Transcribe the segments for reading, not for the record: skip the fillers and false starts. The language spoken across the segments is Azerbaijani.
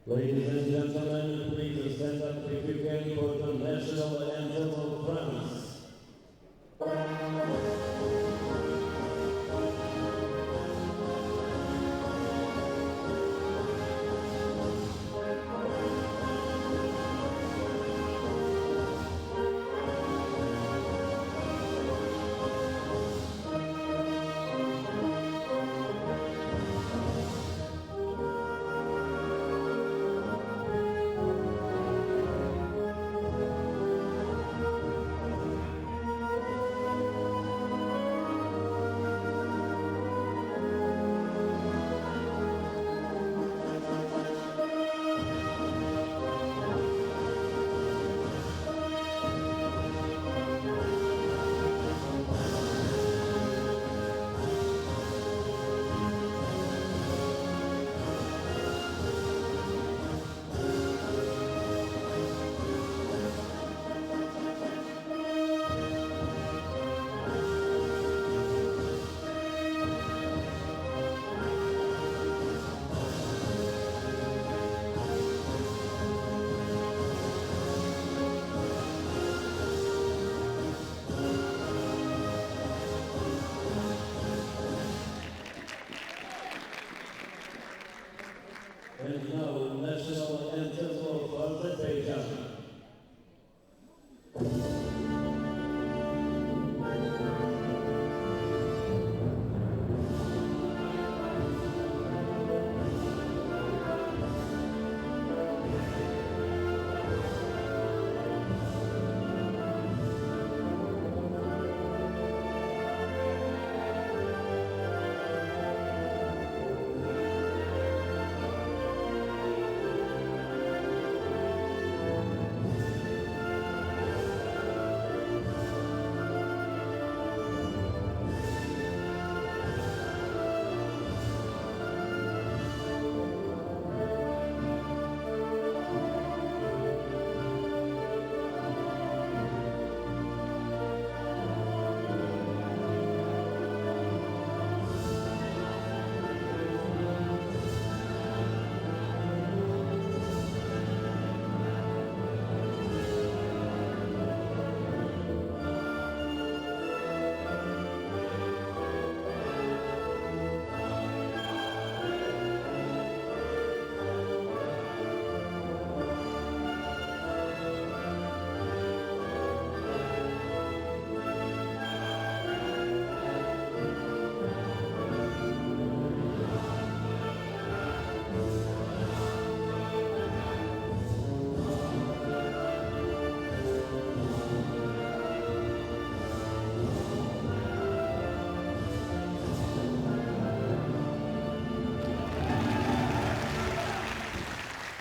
Ladies and gentlemen, please stand up if you can for the national anthem of France. And now, national anthem of Azerbaijan.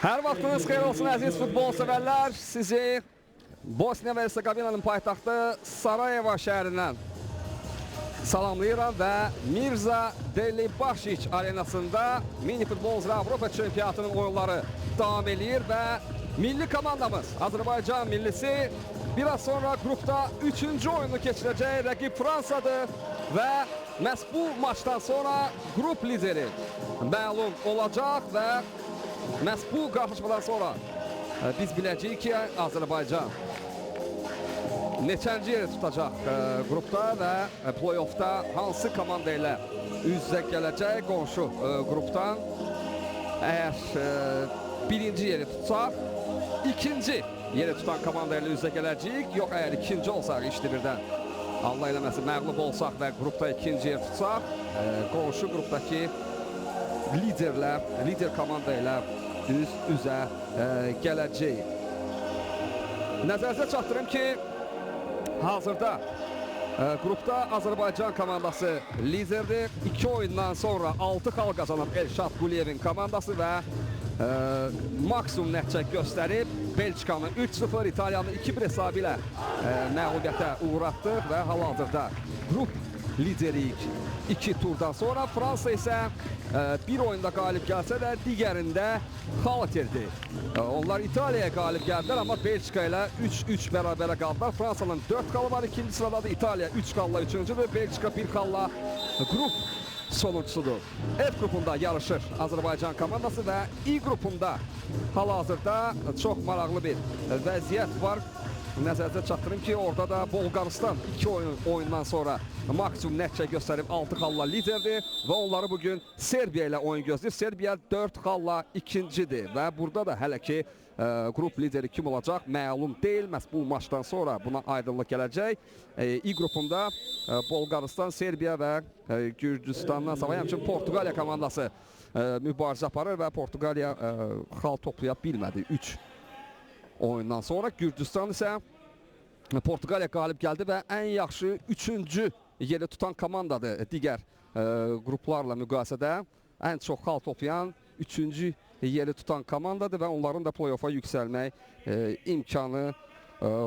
Hər vaxtınız xeyir olsun əziz futbol sevərlər. Sizi Bosniya və Hersegovinanın paytaxtı Sarayevo şəhərindən salamlayıram və Mirza Delibašić arenasında mini futbol üzrə Avropa çempionatının oyunları davam eləyir və milli komandamız Azərbaycan millisi biraz sonra qrupda 3-cü oyunu keçirəcək. Rəqib Fransadır və məhz bu maçdan sonra qrup lideri məlum olacaq və məhz bu qarşılaşmadan sonra biz biləcəyik ki, Azərbaycan neçənci yeri tutacaq qrupda və play-offda hansı komanda ilə üz-üzə gələcək qonşu qrupdan. Əgər birinci yeri tutsaq, ikinci yeri tutan komanda ilə üz-üzə gələcəyik. Yox, əgər ikinci olsaq işli birdən, Allah eləməsin, məğlub olsaq və qrupda ikinci yer tutsaq, qonşu qrupdakı liderlə, lider komanda ilə üz-üzə gələcəyik. Nəzərinizə çatdırım ki, hazırda qrupda Azərbaycan komandası liderdir. 2 oyundan sonra 6 xal qazanıb Elşad Quliyevin komandası və maksimum nəticə göstərib Belçikanı 3-0, İtaliyanı 2-1 hesabı ilə məğlubiyyətə uğratdıq və hal-hazırda qrup lideriyik 2 turdan sonra. Fransa isə bir oyunda qalib gəlsə də digərində xal itirdi. Onlar İtaliyaya qalib gəldilər, amma Belçika ilə 3-3 bərabərə qaldılar. Fransanın 4 xalı var, ikinci sıradadır. İtaliya 3 xalla üçüncüdür. Belçika 1 xalla qrup sonuncusudur. F qrupunda yarışır Azərbaycan komandası və İ qrupunda hal-hazırda çox maraqlı bir vəziyyət var. Nəzərinizə çatdırım ki, orada da Bolqarıstan 2 oyundan sonra maksimum nəticə göstərib 6 xalla liderdir və onları bugün Serbiya ilə oyun gözləyir. Serbiya 4 xalla ikincidir və burada da hələ ki qrup lideri kim olacaq məlum deyil. Məhz bu maçdan sonra buna aydınlıq gələcək. İ qrupunda Bolqarıstan, Serbiya və Gürcüstandan sonra həmçinin Portuqaliya komandası mübarizə aparır və Portuqaliya xal toplaya bilmədi 3 oyundan sonra. Gürcüstan isə Portuqaliya qalib gəldi və ən yaxşı 3-cü yeri tutan komandadır digər qruplarla müqayisədə. Ən çox xal toplayan 3-cü yeri tutan komandadır və onların da play-offa yüksəlmək imkanı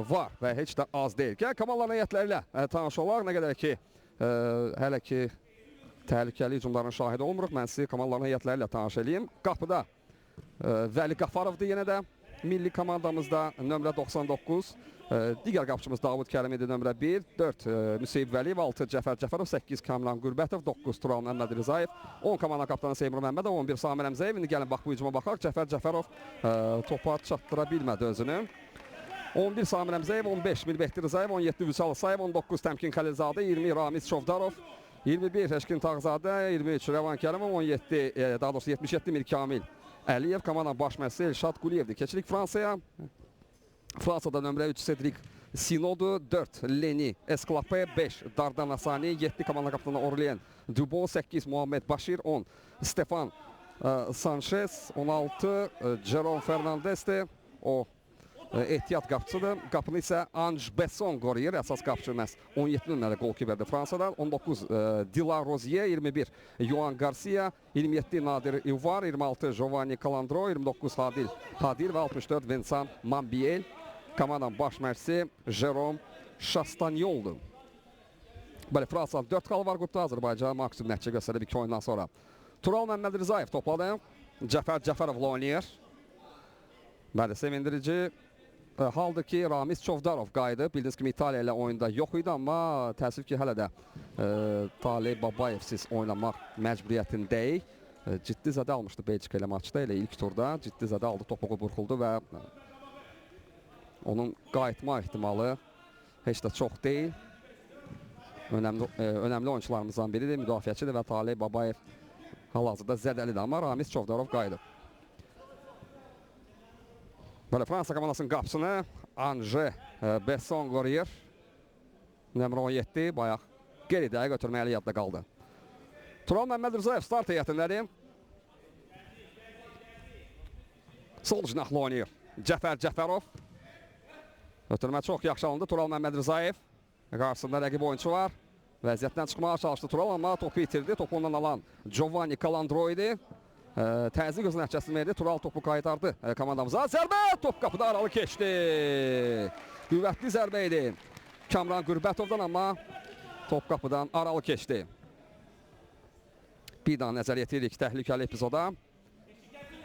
var və heç də az deyil. Gəl komandaların heyətləri ilə tanış olaq. Nə qədər ki hələ ki təhlükəli hücumların şahidi olmuruq. Mən sizi komandaların heyətləri ilə tanış eləyim. Qapıda Vəli Qafarovdur yenə də. Milli komandamızda nömrə 99, digər qapıçımız Davud Kərimidir nömrə 1, 4 Müseyib Vəliyev, 6 Cəfər Cəfərov, 8 Kamran Qürbətov, 9 Tural Məmməd Rzayev, 10 komanda kapitanı Seymur Məmmədov, 11 Samir Əmzəyev. İndi gəlin bax bu hücuma baxaq. Cəfər Cəfərov topa çatdıra bilmədi özünü. 11 Samir Əmzəyev, 15 Mirbehdi Rzayev, 17 Vüsal Sayev, 19 Təmkin Xəlilzadə, 20 Ramiz Çovdarov, 21 Eşkin Tağzadə, 23 Rəvan Kərimov, 17, daha doğrusu 77 Mirkamil Əliyev, komandanın baş məşqçisi Elşad Quliyevdir. Keçirik Fransaya. Fransada nömrə 3 Cedric Sinodu, 4 Leni Esclapé, 5 Dardan Asani, 7 komanda kapitanı Aurelien Dubo, 8 Muhammed Başir, 10 Stefan Sanchez, 16 Jerome Fernandes'dir. O ehtiyat qapıçıdır. Qapını isə Ange Besson qoruyur. Əsas qapıçı məhz 17 nömrəli golkiperdir Fransadan. 19 Dilan Rozier, 21 Joan Garcia, 27 Nadir Ivar, 26 Giovanni Calandro, 29 Hadil Hadir və 64 Vincent Mambiel. Komandanın baş məşqçisi Jerome Chastagnoldur. Bəli, Fransanın 4 xalı var qrupda. Azərbaycan maksimum nəticə göstərib 2 oyundan sonra. Tural Məmməd Rzayev topladı. Cəfər Cəfərovla oynayır. Bəli, sevindirici haldır ki, Ramiz Çovdarov qayıdıb. Bildiyiniz kimi İtaliya ilə oyunda yox idi, amma təəssüf ki, hələ də Taleh Babayevsiz oynamaq məcburiyyətindəyik. Ciddi zədə almışdı Belçika ilə maçda, elə ilk turda ciddi zədə aldı, topuğu burxuldu və onun qayıtma ehtimalı heç də çox deyil. Önəmli oyunçularımızdan biridir, müdafiəçidir və Taleh Babayev hal-hazırda zədəlidir, amma Ramiz Çovdarov qayıdıb. Bəli, Fransa komandasının qapısını Ange Besson qoruyur. Nömrə 17, bayaq geri dəqiq ötürməli yadda qaldı. Tural Məmməd Rzayev start heyətindədir. Sol cinahlı oynayır Cəfər Cəfərov. Ötürmə çox yaxşı alındı. Tural Məmməd Rzayev. Qarşısında rəqib oyunçu var. Vəziyyətdən çıxmağa çalışdı Tural, amma topu itirdi. Topu ondan alan Giovanni Calandro idi. Təzyiq öz nəticəsini verdi. Tural topu qaytardı komandamıza. Zərbə! Top qapıda aralı keçdi. Qüvvətli zərbə idi Kamran Qürbətovdan, amma top qapıdan aralı keçdi. Bir daha nəzər yetiririk təhlükəli epizoda.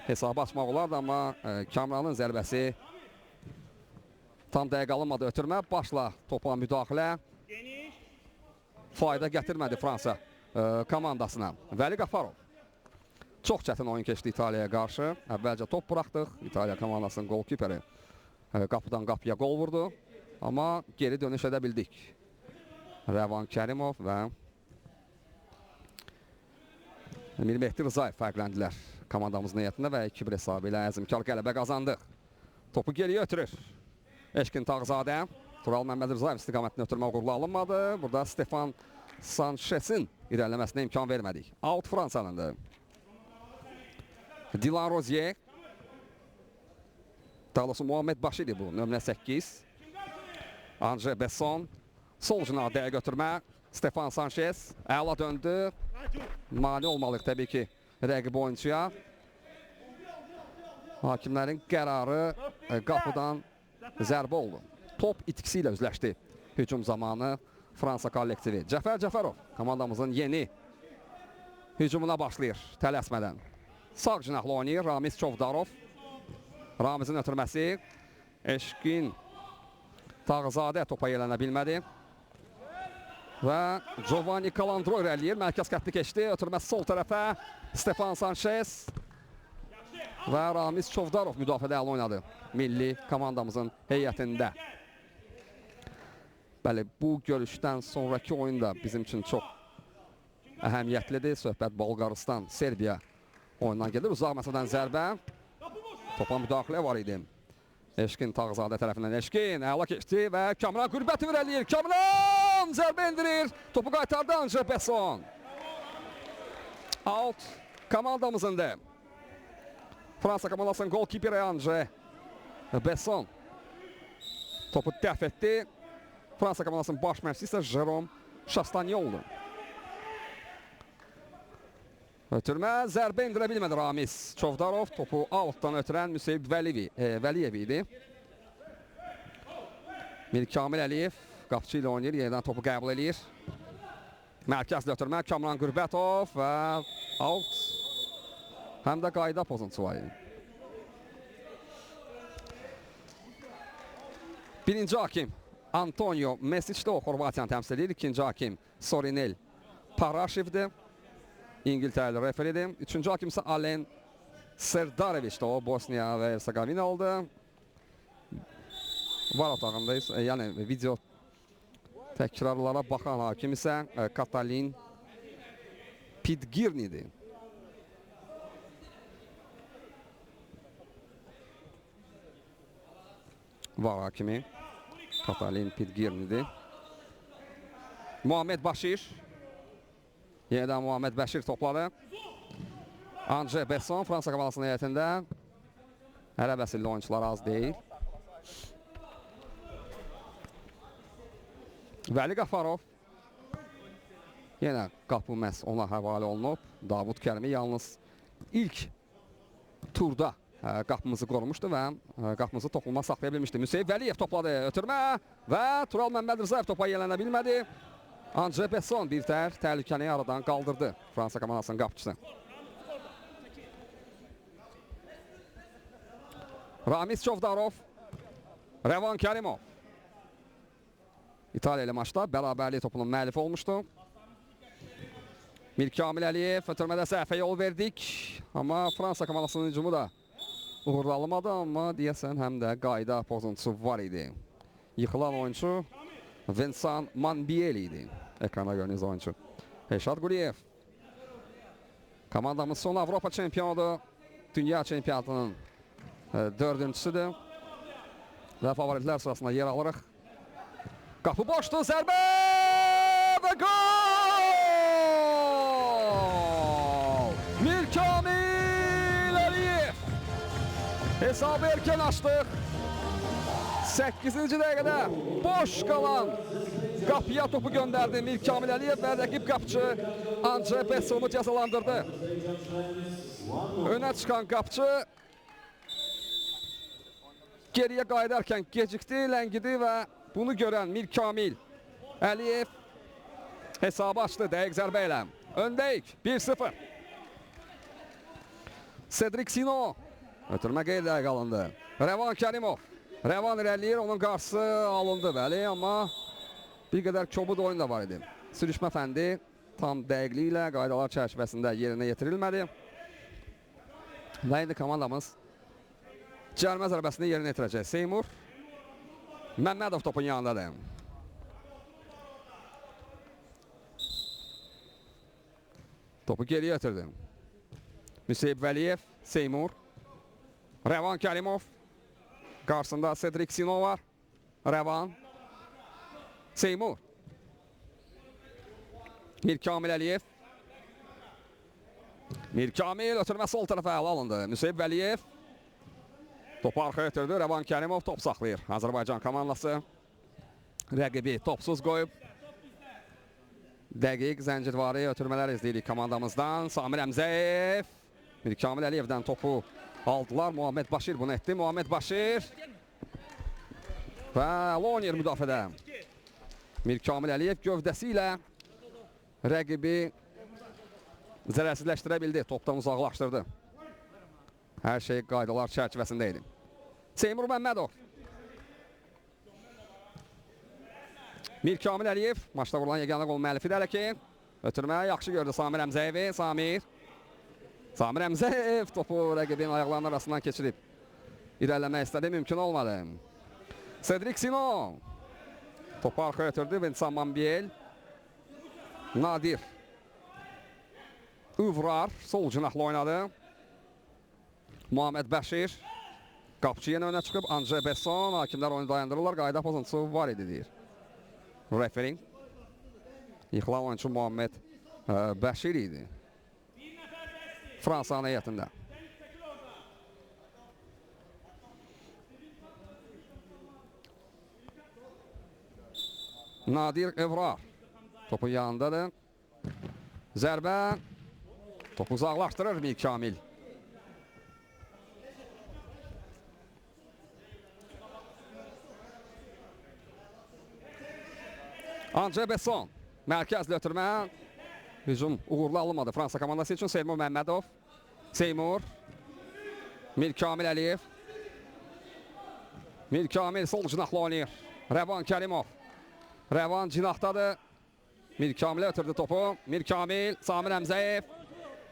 Hesabı açmaq olardı, amma Kamranın zərbəsi tam dəqiq alınmadı ötürmə. Başla topa müdaxilə. Fayda gətirmədi Fransa komandasına. Vəli Qafarov. Çox çətin oyun keçdi İtaliyaya qarşı. Əvvəlcə top buraxdıq. İtaliya komandasının golkiperi qapıdan qapıya qol vurdu. Amma geri dönüş edə bildik. Rəvan Kərimov və Mirmehdi Rzayev fərqləndilər komandamızın heyətində və 2-1 hesabı ilə əzmkar qələbə qazandıq. Topu geriyə ötürür Eşkin Tağzadə. Tural Məmməd Rzayev istiqamətini ötürmə uğurlu alınmadı. Burada Stefan Sanchez'in irəliləməsinə imkan vermədik. Out Fransanındır. Dilan Rozier. Daha doğrusu Muhammed Başirdir bu. Nömrə 8. Ange Besson. Sol cinaha dəqiq götürmə. Stefan Sanchez əla döndü. Mane olmalıyıq təbii ki rəqib oyunçuya. Hakimlərin qərarı qapıdan zərbə oldu. Top itkisi ilə üzləşdi hücum zamanı Fransa kollektivi. Cəfər Cəfərov komandamızın yeni hücumuna başlayır tələsmədən. Sağ cinahlı oynayır Ramiz Çovdarov. Ramizin ötürməsi. Eşkin Tağzadə topa yelənə bilmədi. Və Giovanni Calandro irəliləyir. Mərkəz xətti keçdi. Ötürmə sol tərəfə Stefan Sanchez və Ramiz Çovdarov müdafiədə əla oynadı milli komandamızın heyətində. Bəli, bu görüşdən sonraki oyun da bizim üçün çox əhəmiyyətlidir. Söhbət Bolqarıstan, Serbiya oyundan gedir. Uzaq məsafədən zərbə. Topa müdaxilə var idi. Eşkin Tağızadə tərəfindən Eşkin əla keçdi və Kamran Qürbətov irəliləyir. Kamran zərbə endirir. Topu qaytardı Andre Besson. Out komandamızındır. Fransa komandasının golkiperi Andre Besson topu dəf etdi. Fransa komandasının baş məşqçisi isə Jerome Chastagne oldu. Ötürmə zərbə endirə bilmədi Ramiz Çovdarov. Topu outdan ötürən Müseyib Vəliyev idi. Mirkamil Əliyev qapıçı ilə oynayır. Yenidən topu qəbul eləyir. Mərkəzlə ötürmə Kamran Qürbətov və out. Həm də qayda pozuntusu var idi. Birinci hakim Antonio Mesic-də, o Xorvatiyanı təmsil edir. İkinci hakim Sorinel Paraşevdir. İngiltərəli referidir. Üçüncü hakim isə Alen Serdarevic-də, o Bosniya və Hersegovina oldu. Var otağında isə, yəni video təkrarlara baxan hakim isə Katalin Pidgirnidir. Var hakimi Katalin Pidgirnidir. Muhammed Başir. Yenidən Muhammed Bəşir topladı. Andre Besson Fransa komandasının heyətində. Ərəb əsilli oyunçular az deyil. Vəli Qafarov. Yenə qapı məhz ona həvalə olunub. Davud Kərimi yalnız ilk turda qapımızı qorumuşdu və qapımızı toxunma saxlaya bilmişdi. Müseyib Vəliyev topladı ötürmə və Tural Məmməd Rzayev topa yiyələnə bilmədi. Andre Besson bir tər təhlükəni aradan qaldırdı Fransa komandasının qapıçısı. Ramiz Çovdarov, Rəvan Kərimov. İtaliya ilə maçda bərabərlik topunun müəllifi olmuşdu. Mirkamil Əliyev ötürmədə səhvə yol verdik. Amma Fransa komandasının hücumu da uğurlu alınmadı. Amma deyəsən həm də qayda pozuntusu var idi. Yıxılan oyunçu Vincent Manbieli idi. Ekranda gördüyünüz oyunçu. Elşad Quliyev. Komandamız son Avropa çempionudur. Dünya çempionatının dördüncüsüdür. Və favoritlər sırasında yer alırıq. Qapı boşdur, zərbə və gol! Mirkamil Əliyev. Hesabı erkən açdıq. 8-ci dəqiqədə boş qalan qapıya topu göndərdi Mirkamil Əliyev və rəqib qapıçı Andre Bessonu cəzalandırdı. Önə çıxan qapıçı geriyə qayıdarkən gecikdi, ləngidi və bunu görən Mirkamil Əliyev hesabı açdı dəqiq zərbə ilə. Öndəyik 1-0. Cedric Sino ötürmə qeyri-dəqiq alındı. Rəvan Kərimov. Rəvan irəliləyir, onun qarşısı alındı, bəli, amma bir qədər kobud oyun da var idi. Sürüşmə fəndi tam dəqiqliklə qaydalar çərçivəsində yerinə yetirilmədi. Və indi komandamız cərmə zərbəsini yerinə yetirəcək. Seymur Məmmədov topun yanındadır. Topu geriyə ötürdü. Müseyib Vəliyev, Seymur, Rəvan Kərimov. Qarşısında Cedric Sino var. Rəvan, Seymur. Mirkamil Əliyev. Mirkamil ötürmə sol tərəfə ələ alındı. Müseyib Vəliyev topu arxaya ötürdü. Rəvan Kərimov top saxlayır. Azərbaycan komandası rəqibi topsuz qoyub. Dəqiq zəncirvari ötürmələr izləyirik komandamızdan. Samir Əmzəyev. Mirkamil Əliyevdən topu aldılar. Muhammed Başir bunu etdi. Muhammed Başir və əla oynayır müdafiədə. Mirkamil Əliyev gövdəsi ilə rəqibi zərərsizləşdirə bildi. Topdan uzaqlaşdırdı. Hər şey qaydalar çərçivəsində idi. Seymur Məmmədov. Mirkamil Əliyev maçda vurulan yeganə qol müəllifidir hələ ki. Ötürmə yaxşı gördü Samir Əmzəyevi. Samir Əmzəyev topu rəqibin ayaqlarının arasından keçirib irəliləmək istədi, mümkün olmadı. Cedric Sinon topu arxaya ötürdü. Vincent Mambiel. Nadir Uvrar sol cinahla oynadı. Muhammed Bəşir qapıçı yenə önə çıxıb. Andre Besson, hakimlər oyunu dayandırırlar. Qayda pozuntusu var idi deyir referi. Yıxılan oyunçu Muhammed Bəşir idi. Fransanın heyətində. Nadir Evrar topun yanındadır. Zərbə topu uzaqlaşdırır Mirkamil. Andre Besson mərkəzlə ötürmə. Hücum uğurlu alınmadı Fransa komandası üçün. Seymur Məmmədov. Seymur. Mirkamil Əliyev. Mirkamil sol cinahla oynayır. Rəvan Kərimov. Rəvan cinahdadır. Mirkamilə ötürdü topu. Mirkamil, Samir Əmzəyev.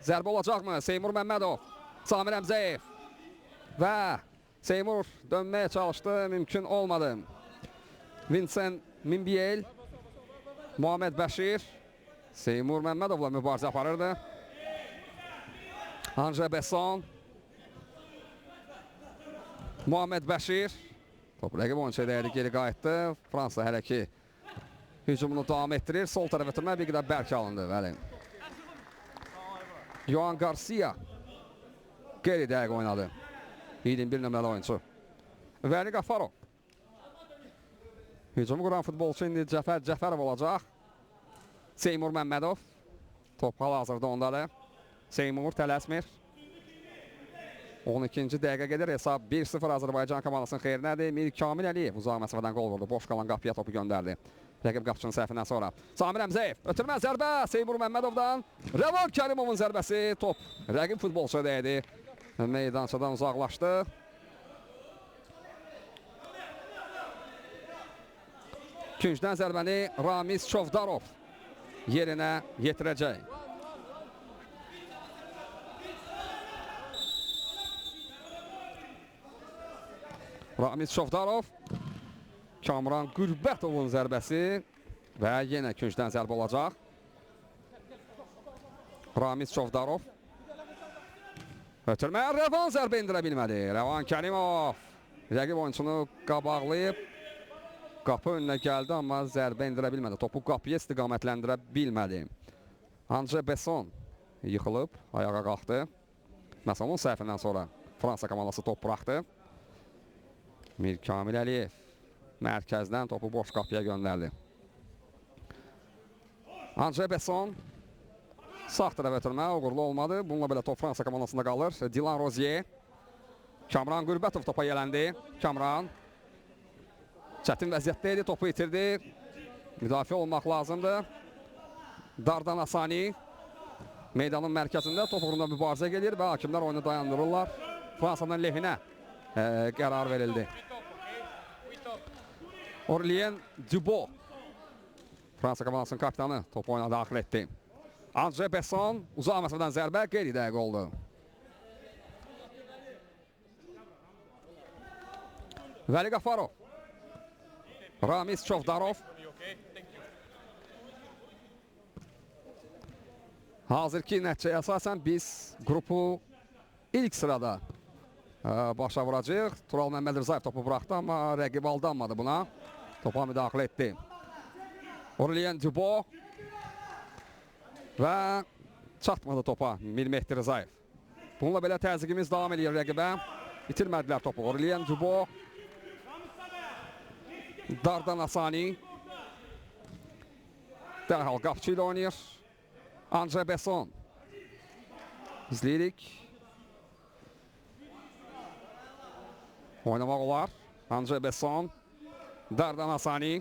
Zərbə olacaqmı? Seymur Məmmədov. Samir Əmzəyev. Və Seymur dönməyə çalışdı. Mümkün olmadı. Vincent Mimbiel. Muhammed Bəşir. Seymur Məmmədovla mübarizə aparırdı. Andre Besson. Muhammed Bəşir. Top rəqib oyunçuya dəydi, geri qayıtdı. Fransa hələ ki hücumunu davam etdirir. Sol tərəfə ötürmə bir qədər bərk alındı. Bəli. Joan Garcia qeyri-dəqiq oynadı. 21 nömrəli oyunçu. Vəli Qafarov. Hücumu quran futbolçu indi Cəfər Cəfərov olacaq. Seymur Məmmədov. Top hal-hazırda ondadır. Seymur tələsmir. 12-ci dəqiqə gedir. Hesab 1-0 Azərbaycan komandasının xeyrinədir. Mirkamil Əliyev uzaq məsafədən qol vurdu. Boş qalan qapıya topu göndərdi. Rəqib qapıçının səhvindən sonra. Samir Əmzəyev ötürmə zərbə Seymur Məmmədovdan. Rəvan Kərimovun zərbəsi, top rəqib futbolçuya dəydi. Meydançadan uzaqlaşdı. Küncdən zərbəni Ramiz Çovdarov yerinə yetirəcək. Ramiz Çovdarov, Kamran Qürbətovun zərbəsi və yenə küncdən zərbə olacaq. Ramiz Çovdarov ötürmə, Rəvan zərbə endirə bilmədi. Rəvan Kərimov rəqib oyunçunu qabaqlayıb qapı önünə gəldi, amma zərbə endirə bilmədi. Topu qapıya istiqamətləndirə bilmədi. Andre Besson yıxılıb, ayağa qalxdı. Məhz onun səhvindən sonra Fransa komandası top buraxdı. Mirkamil Əliyev mərkəzdən topu boş qapıya göndərdi. Andre Besson sağ tərəfə ötürmə uğurlu olmadı. Bununla belə top Fransa komandasında qalır. Dilan Rozier. Kamran Qürbətov topa yələndi. Kamran çətin vəziyyətdə idi, topu itirdi. Müdafiə olmaq lazımdır. Dardan Asani meydanın mərkəzində top uğrunda mübarizə gedir və hakimlər oyunu dayandırırlar. Fransanın lehinə qərar verildi. Aurelien Dubo Fransa komandasının kapitanı topu oyuna daxil etdi. Andre Besson uzaq məsafədən zərbə qeyri-dəqiq oldu. Vəli Qafarov. Ramiz Çovdarov. Hazırki nəticəyə əsasən biz qrupu ilk sırada başa vuracağıq. Tural Məmməd Rzayev topu buraxdı, amma rəqib aldanmadı buna. Topa müdaxilə etdi. Aurelien Dubo və çatmadı topa Mirmehdi Rzayev. Bununla belə təzyiqimiz davam edir rəqibə. İtirmədilər topu. Aurelien Dubo. Dardan Asani. Dərhal qapçı ilə oynayır. Andre Besson. İzləyirik. Oynamaq olar. Andre Besson. Dardan Asani.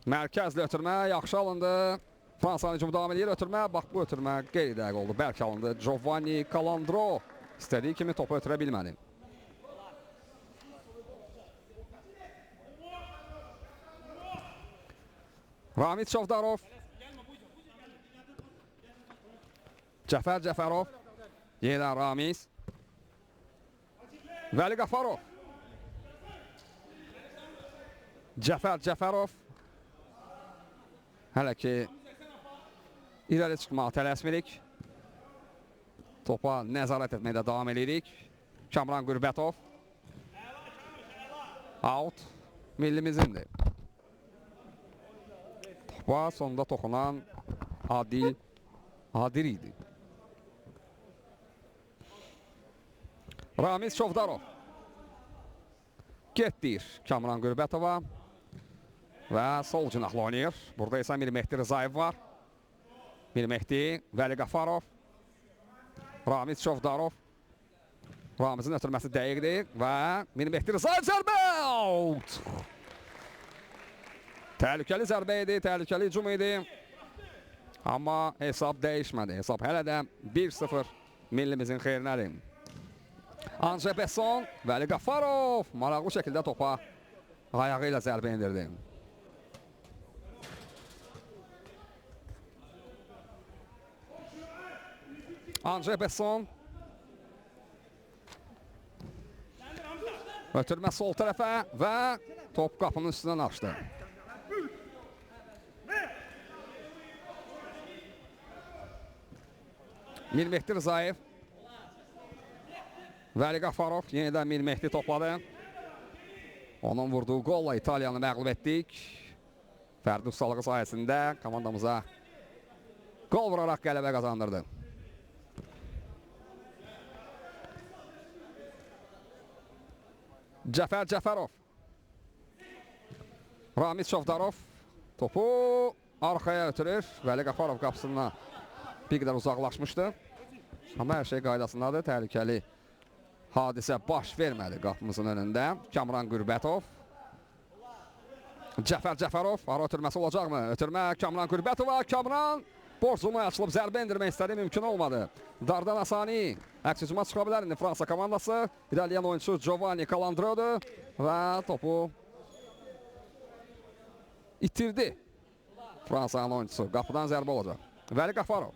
Mərkəzlə ötürmə yaxşı alındı. Fransanın hücumu davam edir. Ötürmə, bax bu ötürmə qeyri-dəqiq oldu. Bərk alındı. Giovanni Calandro istədiyi kimi topu ötürə bilmədi. Ramiz Çovdarov. Cəfər Cəfərov. Yenə Ramiz. Vəli Qafarov. Cəfər Cəfərov. Hələ ki irəli çıxmağa tələsmirik. Topa nəzarət etməyə də davam edirik. Kamran Qürbətov. Out millimizindir. Topa sonda toxunan Adil Adir idi. Ramiz Çovdarov. Get deyir Kamran Qürbətova. Və sol cinahla oynayır. Burada isə Mir Mehdi Rzayev var. Mir Mehdi, Vəli Qafarov. Ramiz Çovdarov. Ramizin ötürməsi dəqiqdir və Mir Mehdi Rzayev zərbə! Out! Təhlükəli zərbə idi, təhlükəli hücum idi. Amma hesab dəyişmədi. Hesab hələ də 1-0 millimizin xeyrinədir. Anje Besson, Vəli Qafarov maraqlı şəkildə topa ayağı ilə zərbə endirdi. Anje Besson. Ötürmə sol tərəfə və top qapının üstündən açdı. Mir Mehdi Rzayev. Vəli Qafarov yenidən Mir Mehdi topladı. Onun vurduğu qolla İtaliyanı məğlub etdik. Fərdi ustalığı sayəsində komandamıza qol vuraraq qələbə qazandırdı. Cəfər Cəfərov. Ramiz Çovdarov topu arxaya ötürür. Vəli Qafarov qapısından bir qədər uzaqlaşmışdı. Amma hər şey qaydasındadır. Təhlükəli hadisə baş vermədi qapımızın önündə. Kamran Qürbətov. Cəfər Cəfərov. Ara ötürməsi olacaqmı? Ötürmə Kamran Qürbətova. Kamran boş zonaya açılıb zərbə endirmək istədi. Mümkün olmadı. Dardan Asani. Əks hücuma çıxa bilər indi Fransa komandası. İrəliyən oyunçu Giovanni Calandro'dur və topu itirdi Fransanın oyuncusu. Qapıdan zərbə olacaq. Vəli Qafarov.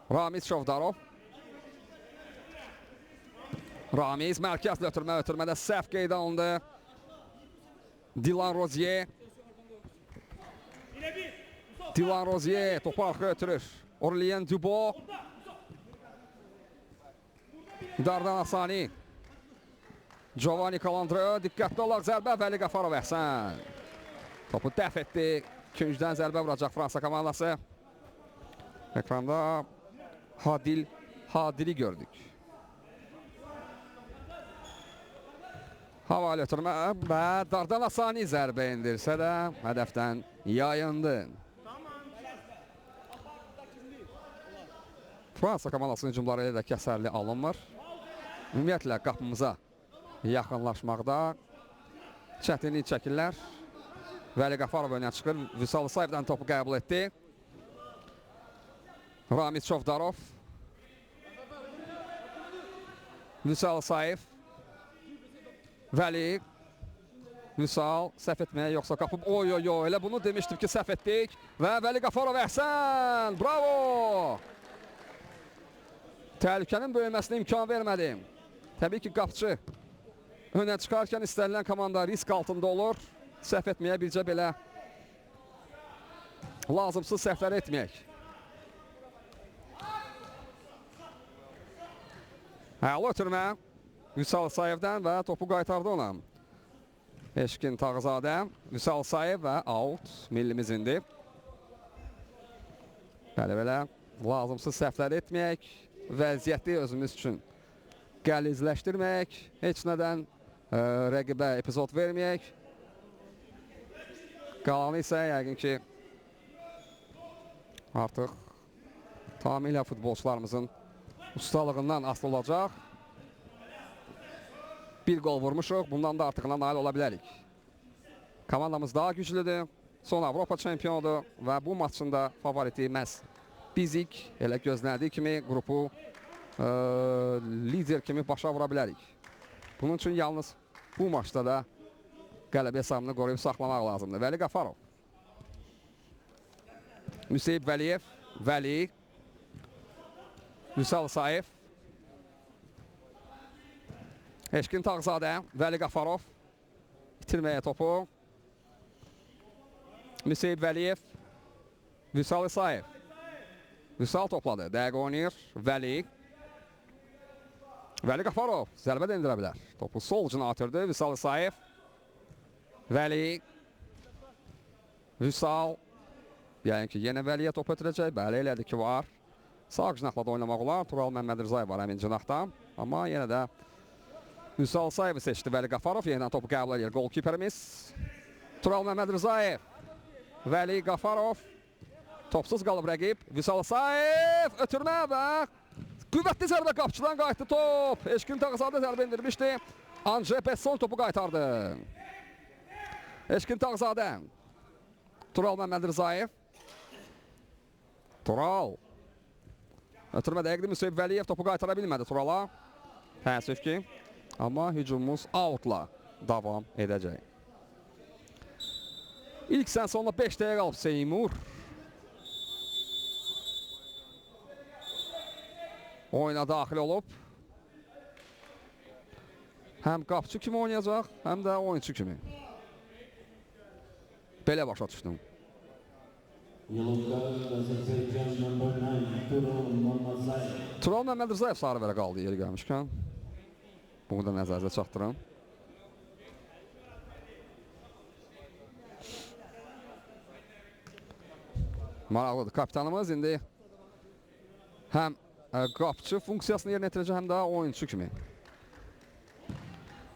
Ramiz Çovdarov. Ramiz mərkəzlə ötürmə, ötürmədə səhv qeydə alındı. Dilan Rozier. Dilan Rozier topu arxaya ötürür. Aurelien Dubo. Dardan Asani. Giovanni Calandro. Diqqətli olaq zərbə. Vəli Qafarov əhsən. Topu dəf etdi. Küncdən zərbə vuracaq Fransa komandası. Ekranda Hadil Hadili gördük. Havalı ötürmə və Dardan Asani zərbə endirsə də hədəfdən yayındı. Fransa komandasının hücumları elə də kəsərli alınmır. Ümumiyyətlə qapımıza yaxınlaşmaqda çətinlik çəkirlər. Vəli Qafarov önə çıxır. Vüsal Sayevdən topu qəbul etdi. Ramiz Çovdarov. Vüsal Sayev. Vəli. Vüsal səhv etməyə yoxsa qapı. Oy oy oy, elə bunu demişdim ki səhv etdik. Və Vəli Qafarov əhsən. Bravo! Təhlükənin böyüməsinə imkan vermədi. Təbii ki qapçı önə çıxarkən istənilən komanda risk altında olur. Səhv etməyə bircə belə lazımsız səhvlər etməyək. Əla ötürmə Vüsal Sayevdən və topu qaytardı ona. Eşkin Tağızadə, Vüsal Sayev və out millimizindir. Bəli belə lazımsız səhvlər etməyək, vəziyyəti özümüz üçün qəlizləşdirməyək, heç nədən rəqibə epizod verməyək. Qalanı isə yəqin ki artıq tamamilə futbolçularımızın ustalığından asılı olacaq. Bir qol vurmuşuq, bundan da artıqına nail ola bilərik. Komandamız daha güclüdür, son Avropa çempionudur və bu maçın da favoriti məhz bizik. Elə gözlənildiyi kimi qrupu lider kimi başa vura bilərik. Bunun üçün yalnız bu maçda da qələbə hesabını qoruyub saxlamaq lazımdır. Vəli Qafarov. Müseyib Vəliyev, Vəli, Vüsal İsayev, Eşkin Tağzadə, Vəli Qafarov itirməyə topu. Müseyib Vəliyev, Vüsal İsayev. Vüsal topladı, dəqiq oynayır, Vəli. Vəli Qafarov zərbə də endirə bilər. Topu sol ucuna atırdı, Vüsal İsayev. Vəli, Vüsal. Yəni ki, yenə Vəliyə top ötürəcək. Bəli, elədi ki, var. Sağ cinahla da oynamaq olar. Tural Məmmədrzayev var həmin cinahda. Amma yenə də Vüsal İsayevi seçdi Vəli Qafarov. Yenidən topu qəbul edir golkiperimiz. Tural Məmmədrzayev. Vəli Qafarov. Topsuz qalıb rəqib. Vüsal İsayev ötürmə və qüvvətli zərbə qapçıdan qayıtdı top. Eşkin Tağzadə zərbə endirmişdi. Andre Besson topu qaytardı. Eşkin Tağzadə. Tural Məmmədrzayev. Tural. Ötürmə dəqiqdir. Müseyib Vəliyev topu qaytara bilmədi Turala. Təəssüf ki. Amma hücumumuz outla davam edəcək. İlk sən sonuna 5 dəqiqə qalıb Seymur. Oyuna daxil olub. Həm qapçı kimi oynayacaq, həm də oyunçu kimi. Belə başa düşdüm. Yellow card, Azerbaijan number 9, Tural Mamazayev. Tural Məmmədrzayev sarı vərəq aldı yeri gəlmişkən. Bunu da nəzərinizə çatdırım. Maraqlıdır. Kapitanımız indi həm qapçı funksiyasını yerinə yetirəcək, həm də oyunçu kimi.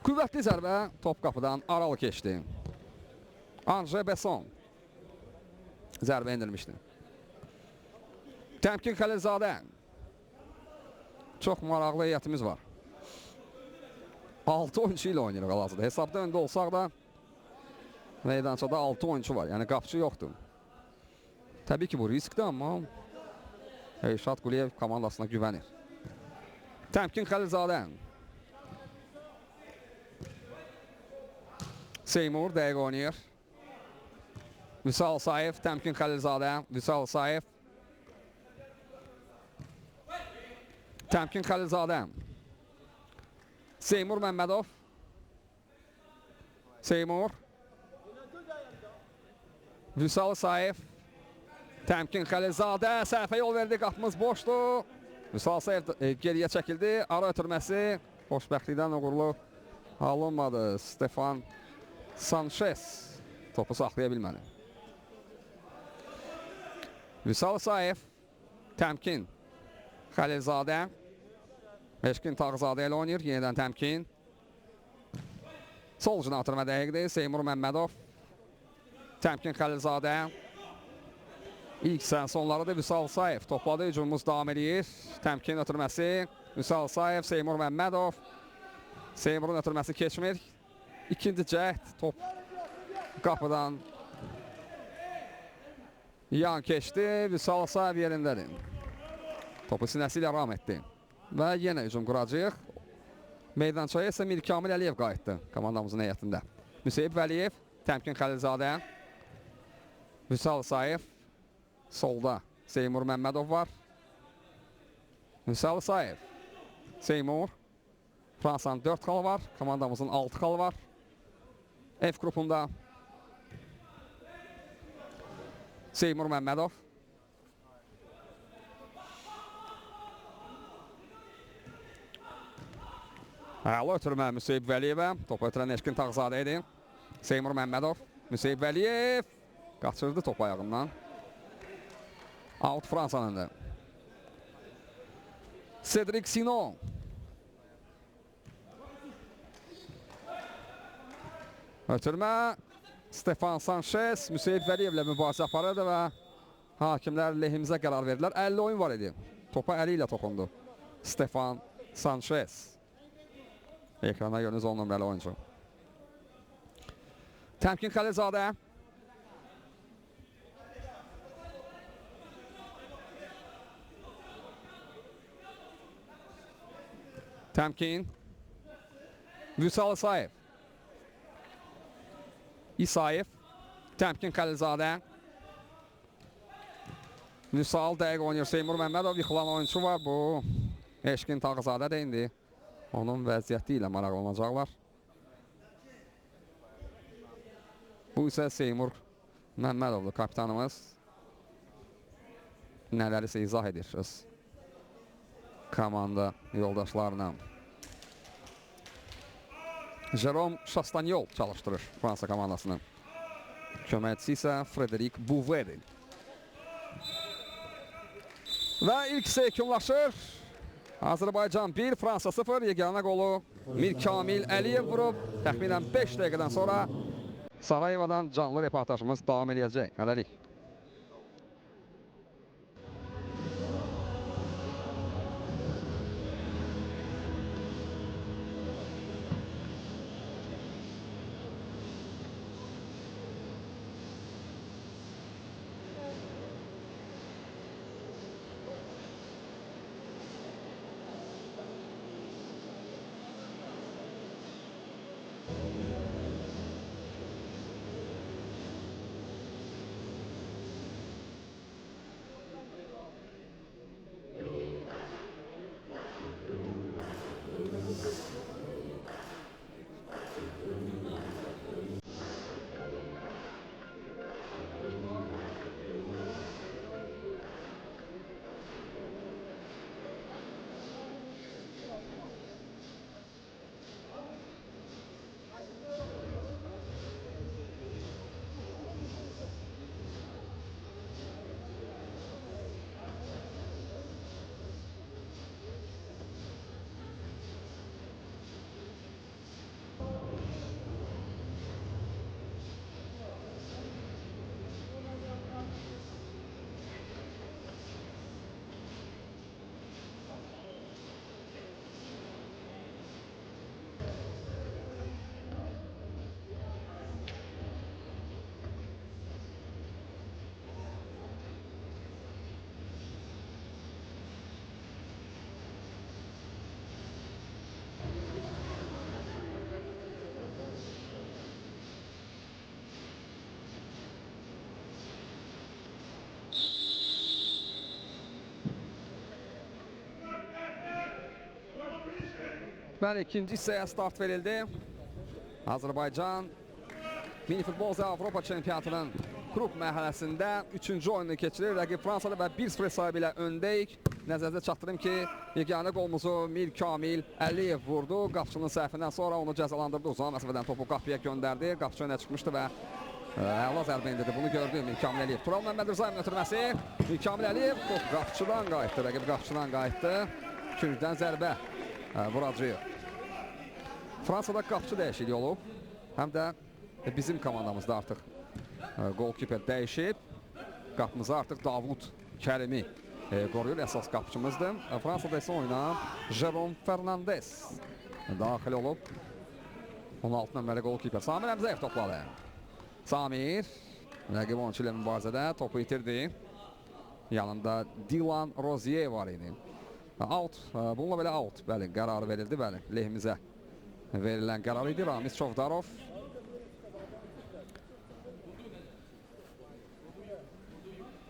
Qüvvətli zərbə top qapıdan aralı keçdi. Andre Besson zərbə endirmişdi. Təmkin Xəlilzadə. Çox maraqlı heyətimiz var. 6 oyunçu ilə oynayırıq hal-hazırda. Hesabda öndə olsaq da meydançada 6 oyunçu var. Yəni qapçı yoxdur. Təbii ki bu riskdir, amma Elşad Quliyev komandasına güvənir. Təmkin Xəlilzadə. Seymur dəqiq oynayır. Vüsal İsayev, Təmkin Xəlilzadə, Vüsal İsayev. Təmkin Xəlilzadə. Seymur Məmmədov. Seymur. Vüsal İsayev. Təmkin Xəlilzadə səhvə yol verdi, qapımız boşdur. Vüsal İsayev geriyə çəkildi. Ara ötürməsi xoşbəxtlikdən uğurlu alınmadı. Stefan Sanchez topu saxlaya bilmədi. Vüsal İsayev, Təmkin Xəlilzadə, Eşkin Tağızadə ilə oynayır. Yenidən Təmkin. Sol ucuna atırma dəqiqdir. Seymur Məmmədov, Təmkin Xəlilzadə. İlk sən sonlarıdır. Vüsal İsayev topladı. Hücumumuz davam edir. Təmkin ötürməsi. Vüsal İsayev, Seymur Məmmədov. Seymurun ötürməsi keçmir. İkinci cəhd. Top qapıdan yan keçdi. Vüsal İsayev yerindədir. Topu sinəsi ilə ram etdi. Və yenə hücum quracağıq. Meydançaya isə Mirkamil Əliyev qayıtdı komandamızın heyətində. Müseyib Vəliyev, Təmkin Xəlilzadə, Vüsal İsayev, solda Seymur Məmmədov var. Vüsal İsayev, Seymur. Fransanın 4 xalı var, komandamızın 6 xalı var. F qrupunda Seymur Məmmədov. Əla ötürmə Müseyib Vəliyevə. Topu ötürən Eşkin Tağızadə idi. Seymur Məmmədov, Müseyib Vəliyev qaçırdı topu ayağından. Out Fransanındır. Cedric Sinon. Ötürmə Stefan Sanchez Müseyib Vəliyevlə mübarizə aparırdı və hakimlər lehimizə qərar verdilər. 50 oyun var idi. Topa əli ilə toxundu Stefan Sanchez. Ekranda gördüyünüz 10 nömrəli oyuncu. Təmkin Xəlilzadə. Təmkin. Vüsal İsayev. İsayev. Təmkin Xəlilzadə. Vüsal dəqiq oynayır. Seymur Məmmədov yıxılan oyunçu var. Bu Eşqin Tağızadə də indi onun vəziyyəti ilə maraqlanacaqlar. Bu isə Seymur Məmmədovdur, kapitanımız. Nələrisə izah edir öz komanda yoldaşlarına. Jerome Chastagnol çalışdırır Fransa komandasını. Köməkçisi isə Frederic Bouvet. Və ilk hissə yekunlaşır. Azərbaycan 1, Fransa 0. Yeganə qolu Mirkamil Əliyev vurub. Təxminən 5 dəqiqədən sonra Sarayevodan canlı reportajımız davam eləyəcək. Hələlik. Bəli, ikinci hissəyə start verildi. Azərbaycan Mini Futbol üzrə Avropa Çempionatının qrup mərhələsində 3-cü oyunu keçirir. Rəqib Fransada və 1-0 hesabı ilə öndəyik. Nəzərinizə çatdırım ki, yeganə qolumuzu Mirkamil Əliyev vurdu. Qapçının səhvindən sonra onu cəzalandırdı. Uzaq məsafədən topu qapıya göndərdi. Qapçı önə çıxmışdı və əla zərbə endirdi. Bunu gördü Mirkamil Əliyev. Tural Məmmədrzayevin ötürməsi. Mirkamil Əliyev top qapçıdan qayıtdı. Rəqib qapçıdan qayıtdı. Küncdən zərbə vuracağıq. Fransada qapçı dəyişikliyi olub. Həm də bizim komandamızda artıq golkiper dəyişib. Qapımızı artıq Davud Kərimi qoruyur. Əsas qapçımızdır. Fransada isə oyuna Jerome Fernandez daxil olub. 16 nömrəli golkiper Samir Əmzəyev topladı. Samir rəqib oyunçu ilə mübarizədə topu itirdi. Yanında Dilan Rozier var idi. Out, bununla belə out, bəli, qərarı verildi, bəli, lehimizə verilən qərar idi. Ramiz Çovdarov.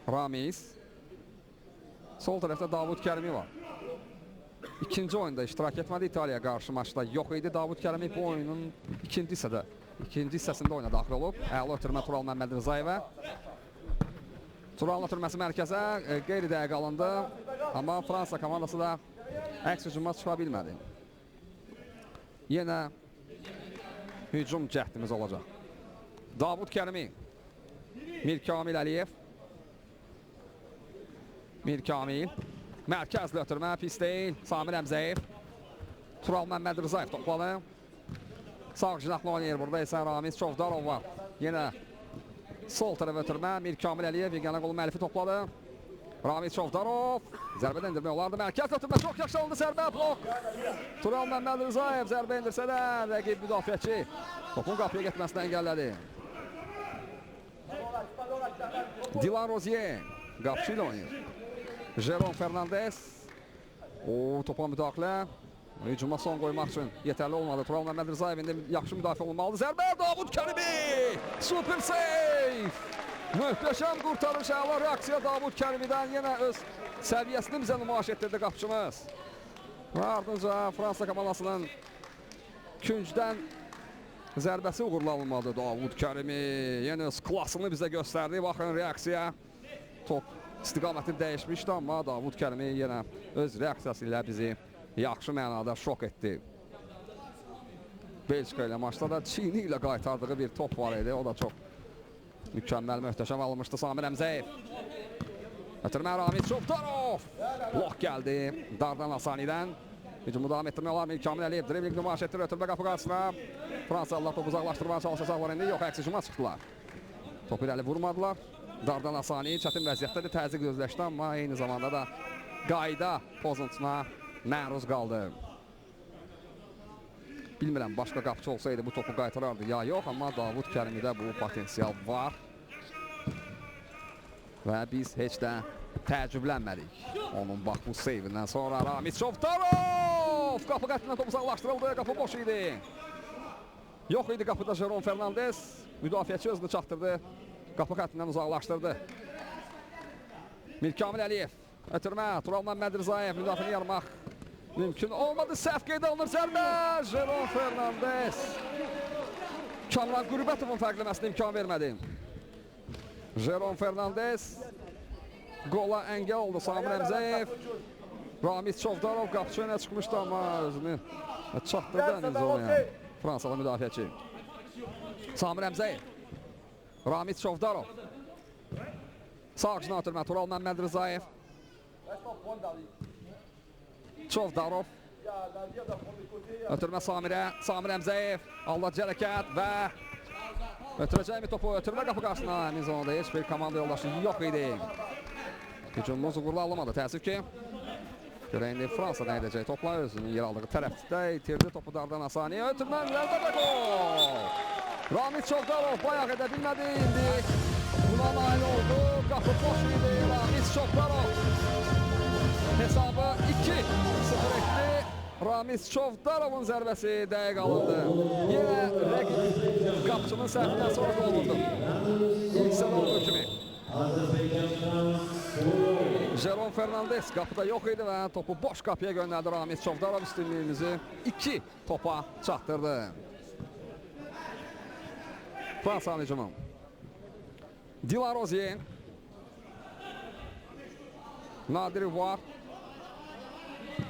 Ramiz. Sol tərəfdə Davud Kərimi var. İkinci oyunda iştirak etmədi. İtaliyaya qarşı maçda yox idi. Davud Kərimi bu oyunun ikinci hissəsində oyuna daxil olub. Əla ötürmə Tural Məmmədrzayevə. Turalın ötürməsi mərkəzə qeyri-dəqiq alındı. Amma Fransa komandası da əks hücuma çıxa bilmədi. Yenə hücum cəhdimiz olacaq. Davud Kərimi, Mirkamil Əliyev. Mirkamil. Mərkəzli ötürmə pis deyil. Samir Əmzəyev. Tural Məmmədrzayev topladı. Sağ cinahlı oynayır. Burada isə Ramiz Çovdarov var. Yenə sol tərəfə ötürmə. Mirkamil Əliyev yeganə qolu müəllifi topladı. Ramiz Çovdarov. Zərbədən endirmək olardı. Mərkəz ötürmə çox yaxşı alındı. Zərbə blok. Tural Məmmədrzayev zərbə endirsə də rəqib müdafiəçi topun qapıya getməsini əngəllədi. Dilan Rozier qapıcı ilə oynayır. Jerome Fernandez. O topa müdaxilə. Hücuma son qoymaq üçün yetərli olmadı. Tural Məmmədrzayev indi yaxşı müdafiə olunmalıdır. Zərbə Davud Kərimi! Super save! Möhtəşəm qurtarış, əla reaksiya Davud Kərimidən, yenə öz səviyyəsini bizə nümayiş etdirdi qapıçımız. Və ardınca Fransa komandasının küncdən zərbəsi uğurlanmadı. Davud Kərimi yenə öz klasını bizə göstərdi. Baxın reaksiya. Top istiqamətini dəyişmişdi, amma Davud Kərimi yenə öz reaksiyası ilə bizi yaxşı mənada şok etdi. Belçika ilə maçda da çiyni ilə qaytardığı bir top var idi. O da çox mükəmməl, möhtəşəm alınmışdı Samir Əmzəyev. Ötürmə Ramiz Çovdarov. Blok gəldi Dardan Asanidən. Hücumu davam etdirmək olar. Mirkamil Əliyev dribling nümayiş etdirir. Ötürmə qapı qarşısına. Fransalılar topu uzaqlaşdırmağa çalışacaqlar indi. Yox, əks hücuma çıxdılar. Topu irəli vurmadılar. Dardan Asani çətin vəziyyətdədir. Təzyiq özləşdi, amma eyni zamanda da qayda pozuntusuna məruz qaldı. Bilmirəm, başqa qapıçı olsaydı bu topu qaytarardı ya yox, amma Davud Kərimidə bu potensial var. Və biz heç də təəccüblənmədik. Onun bax bu seyvindən sonra Ramiz Çovdarov! Qapı qətindən top uzaqlaşdırıldı, qapı boş idi. Yox idi qapıda Jeron Fernandez. Müdafiəçi özünü çatdırdı. Qapı xəttindən uzaqlaşdırdı. Mirkamil Əliyev. Ötürmə, Tural Məmmədrzayev müdafiəni yarmaq mümkün olmadı. Səhv qeydə alınır zərbə. Jeron Fernandez. Kamran Qürbətovun fərqləməsinə imkan vermədi. Jeron Fernandez qola əngəl oldu Samir Əmzəyev. Ramiz Çovdarov qapıçı önə çıxmışdı, amma özünü çatdırdı həmin zonaya. Fransalı müdafiəçi. Samir Əmzəyev. Ramiz Çovdarov. Sağ ucuna ötürmə Tural Məmmədrzayev. Çovdarov. Ötürmə Samirə. Samir Əmzəyev. Aldadıcı hərəkət və ötürəcəkmi topu? Ötürmə qapı qarşısına. Həmin zonada heç bir komanda yoldaşı yox idi. Hücumumuz uğurlu alınmadı. Təəssüf ki. Görək indi Fransa nə edəcək? Topla özünün yer aldığı tərəfdə itirdi topu Dardan Asani. Ötürmə zərbə gol! Ramiz Çovdarov bayaq edə bilmədi. İndi buna nail oldu. Qapı boş idi. Ramiz Çovdarov hesabı 2-0 etdi. Ramiz Çovdarovun zərbəsi dəqiq alındı. Yenə rəqib qapıçının səhvindən sonra gol vurdu. İlk sənə olduğu kimi. Jeron Fernandez qapıda yox idi və topu boş qapıya göndərdi Ramiz Çovdarov, üstünlüyümüzü 2 topa çatdırdı. Fransa hücumu. Dilan Rozier. Nadir Yuvar.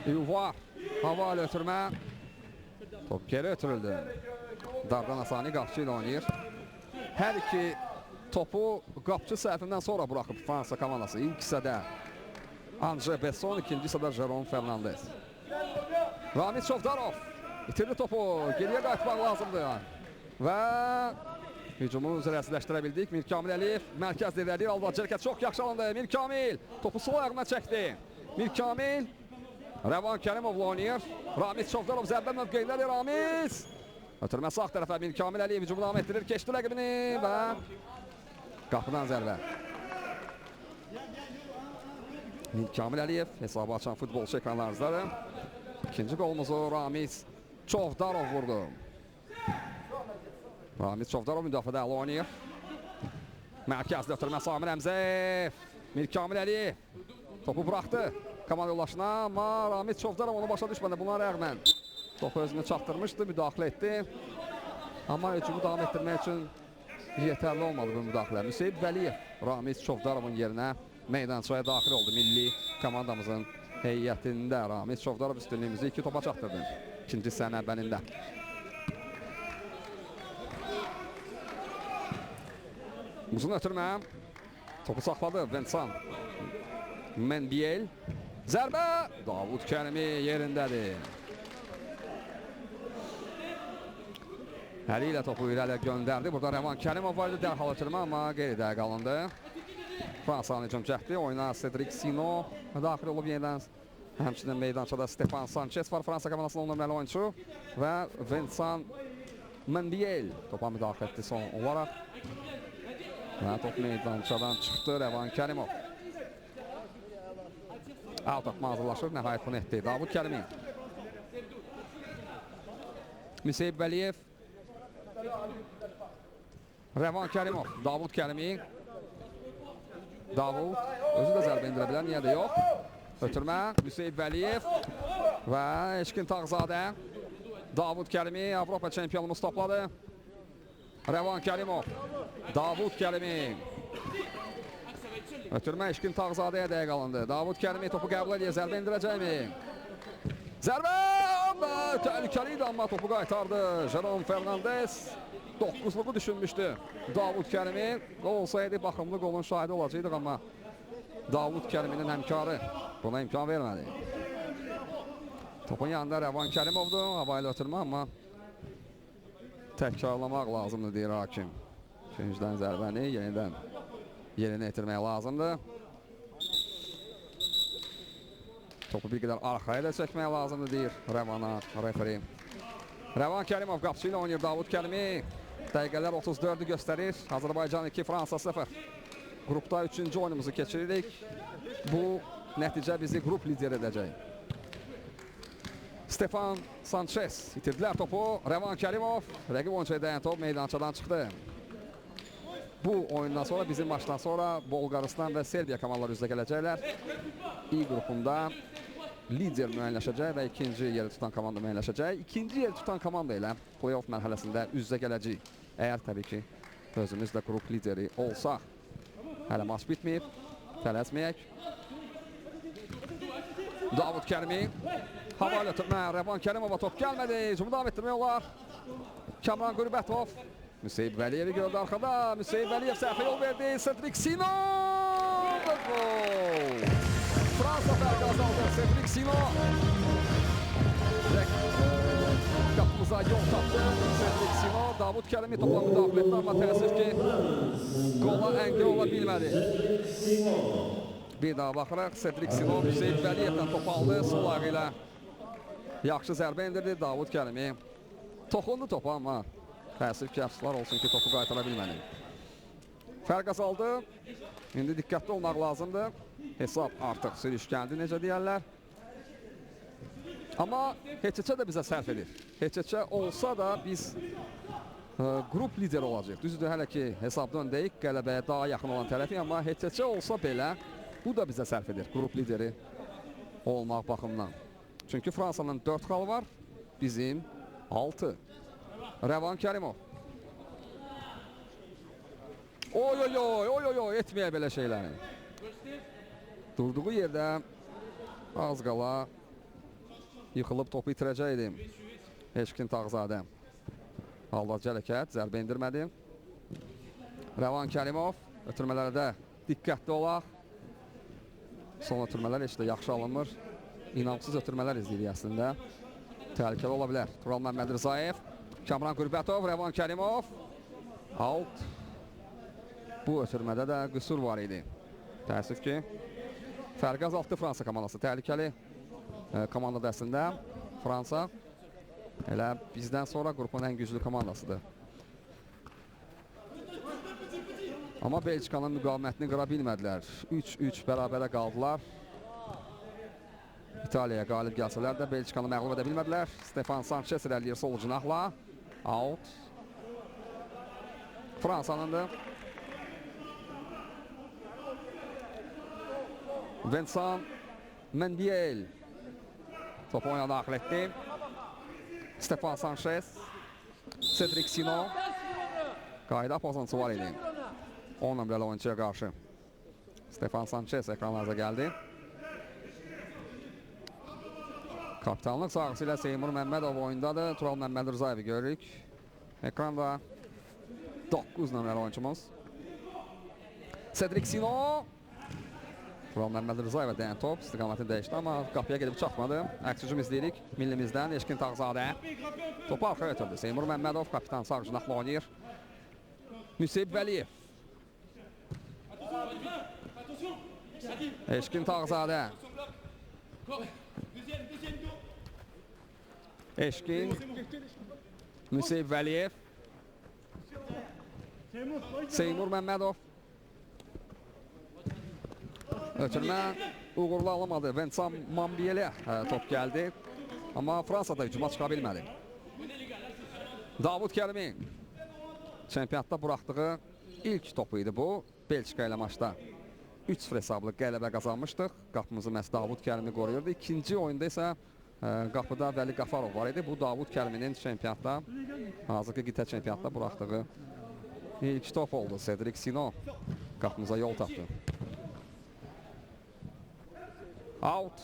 Yuvar. Hava ilə ötürmə. Top geri ötürüldü. Dardan Asani qapıçı ilə oynayır. Hər iki topu qapıçı səhvindən sonra buraxıb Fransa komandası. İlk hissədə Andre Besson, ikinci hissədə Jeron Fernandez. Ramiz Çovdarov itirdi topu. Geriyə qayıtmaq lazımdır. Və hücumu zərərsizləşdirə bildik. Mirkamil Əliyev mərkəz irəliləyir. Aldadıcı hərəkət çox yaxşı alındı. Mirkamil topu sol ayağına çəkdi. Mirkamil Rəvan Kərimovla oynayır. Ramiz Çovdarov zərbə mövqeyindədir. Ramiz ötürmə sağ tərəfə. Mirkamil Əliyev hücumu davam etdirir. Keçdi rəqibini və qapıdan zərbə. Mirkamil Əliyev hesabı açan futbolçu ekranlarınızdadır. İkinci qolumuzu Ramiz Çovdarov vurdu. Ramiz Çovdarov müdafiədə əla oynayır. Mərkəzdə ötürmə Samir Əmzəyev. Mirkamil Əliyev topu buraxdı komanda yoldaşına, amma Ramiz Çovdarov onu başa düşmədi. Buna rəğmən topu özünü çatdırmışdı, müdaxilə etdi. Amma hücumu davam etdirmək üçün yetərli olmadı bu müdaxilə. Müseyib Vəliyev Ramiz Çovdarovun yerinə meydançaya daxil oldu. Milli komandamızın heyətində Ramiz Çovdarov üstünlüyümüzü 2 topa çatdırdı. İkinci hissənin əvvəlində. Uzun ötürmə. Topu saxladı Vincent Menbiel. Zərbə. Davud Kərimi yerindədir. Əli ilə topu irəli göndərdi. Burada Rəvan Kərimov var idi. Dərhal ötürmə, amma qeyri-dəqiq alındı. Fransanın hücum cəhdi. Oyuna Cedric Sino daxil olub yenidən. Həmçinin meydançada Stefan Sanchez var. Fransa komandasının 10 nömrəli oyunçu. Və Vincent Menbiel topa müdaxilə etdi son olaraq. Və top meydançadan çıxdı Rəvan Kərimov. Out atma hazırlaşır. Nəhayət bunu etdi. Davud Kərimi. Müseyib Vəliyev. Rəvan Kərimov. Davud Kərimi. Davud özü də zərbə endirə bilər, niyə də yox. Ötürmə Müseyib Vəliyev və Eşkin Tağzadə. Davud Kərimi Avropa çempionumuz topladı. Rəvan Kərimov, Davud Kərimi. Ötürmə Eşkin Tağzadəyə dəqiq alındı. Davud Kərimi topu qəbul edir, zərbə endirəcəkmi? Zərbə! Amma təhlükəli idi, amma topu qaytardı. Jerome Fernandez 9-luğu düşünmüşdü. Davud Kərimi qol olsaydı baxımlı qolun şahidi olacaqdıq, amma Davud Kəriminin həmkarı buna imkan vermədi. Topun yanında Rəvan Kərimovdur, havayla ötürmə, amma təkrarlamaq lazımdır deyir hakim. Küncdən zərbəni yenidən yerinə yetirmək lazımdır. Topu bir qədər arxaya da çəkmək lazımdır deyir Rəvana referi. Rəvan Kərimov qapıcı ilə oynayır Davud Kərimi. Dəqiqələr 34-ü göstərir. Azərbaycan 2, Fransa 0. Qrupda 3-cü oyunumuzu keçiririk. Bu nəticə bizi qrup lideri edəcək. Stefan Sanchez itirdilər topu. Rəvan Kərimov rəqib oyunçuya dəyən top meydançadan çıxdı. Bu oyundan sonra, bizim maçdan sonra Bolqarıstan və Serbiya komandaları üzə gələcəklər. İ qrupunda lider müəyyənləşəcək və ikinci yeri tutan komanda müəyyənləşəcək. İkinci yeri tutan komanda ilə play-off mərhələsində üz-üzə gələcəyik. Əgər təbii ki, özümüz də qrup lideri olsaq. Hələ maç bitməyib, tələsməyək. Davud Kərimi hava ötürmə, Rəvan Kərimova top gəlmədi. Hücumu davam etdirmək olar. Kamran Qürbətov Müseyib Vəliyevi gördü arxada. Müseyib Vəliyev səhvə yol verdi. Cedric Sino və gol. Fransa fərqi azaldı. Cedric Sino qapımıza yol tapdı. Cedric Sino Davud Kərimi topla müdaxilə etdi, amma təəssüf ki, qola əngəl ola bilmədi. Bir daha baxırıq. Cedric Sino Müseyib Vəliyevdən topu aldı. Sol ayağı ilə yaxşı zərbə endirdi. Davud Kərimi toxundu topa, amma təəssüf ki, əfsuslar olsun ki, topu qaytara bilmədi. Fərq azaldı. İndi diqqətli olmaq lazımdır. Hesab artıq sürüşkəndi, necə deyərlər. Amma heç-heçə də bizə sərf edir. Heç-heçə olsa da biz qrup lideri olacaq. Düzdür, hələ ki hesabda öndəyik, qələbəyə daha yaxın olan tərəfi, amma heç-heçə olsa belə bu da bizə sərf edir qrup lideri olmaq baxımından. Çünki Fransanın 4 xalı var, bizim 6. Rəvan Kərimov. Oy oy oy oy oy oy, etməyə belə şeyləri. Durduğu yerdə az qala yıxılıb topu itirəcəkdi. Eşkin Tağzadə. Aldadıcı hərəkət, zərbə endirmədi. Rəvan Kərimov, ötürmələrə də diqqətli olaq. Son ötürmələr heç də yaxşı alınmır. İnamsız ötürmələr izləyirik əslində. Təhlükəli ola bilər. Tural Məmməd Rzayev, Kamran Qürbətov, Rəvan Kərimov. Out. Bu ötürmədə də qüsur var idi. Təəssüf ki, fərqi azaltdı Fransa komandası. Təhlükəli komanda da əslində Fransa elə bizdən sonra qrupun ən güclü komandasıdır. Amma Belçikanın müqavimətini qıra bilmədilər. 3-3 bərabərə qaldılar. İtaliyaya qalib gəlsələr də Belçikanı məğlub edə bilmədilər. Stefan Sanchez irəliləyir sol cinahla. Out. Fransanındır. Vincent Mendiel topu oyuna daxil etdi. Stefan Sanchez, Cedric Sino. Qayda pozuntusu var idi. 10 nömrəli oyunçuya qarşı. Stefan Sanchez ekranlarınıza gəldi. Kapitanlıq sahəsi ilə Seymur Məmmədov oyundadır. Tural Məmməd Rzayevi görürük. Ekranda 9 nömrəli oyunçumuz. Cedric Sino. Tural Məmməd Rzayevə dəyən top istiqamətini dəyişdi, amma qapıya gedib çatmadı. Əks hücum izləyirik millimizdən. Eşkin Tağzadə topu arxaya ötürdü. Seymur Məmmədov kapitan sağ cinahla oynayır. Müseyib Vəliyev. Eşkin Tağzadə. Eşkin. Müseyib Vəliyev. Seymur Məmmədov. Ötürmə uğurlu alamadı. Vincent Mambiyelə top gəldi. Amma Fransa da hücuma çıxa bilmədi. Davud Kərimi çempionatda buraxdığı ilk topu idi bu. Belçika ilə maçda 3-0 hesablı qələbə qazanmışdıq. Qapımızı məhz Davud Kərimi qoruyurdu. İkinci oyunda isə qapıda Vəli Qafarov var idi. Bu Davud Kəriminin çempionatda, hazırki qitə çempionatda buraxdığı ilk top oldu. Cedric Sino qapımıza yol tapdı. Out.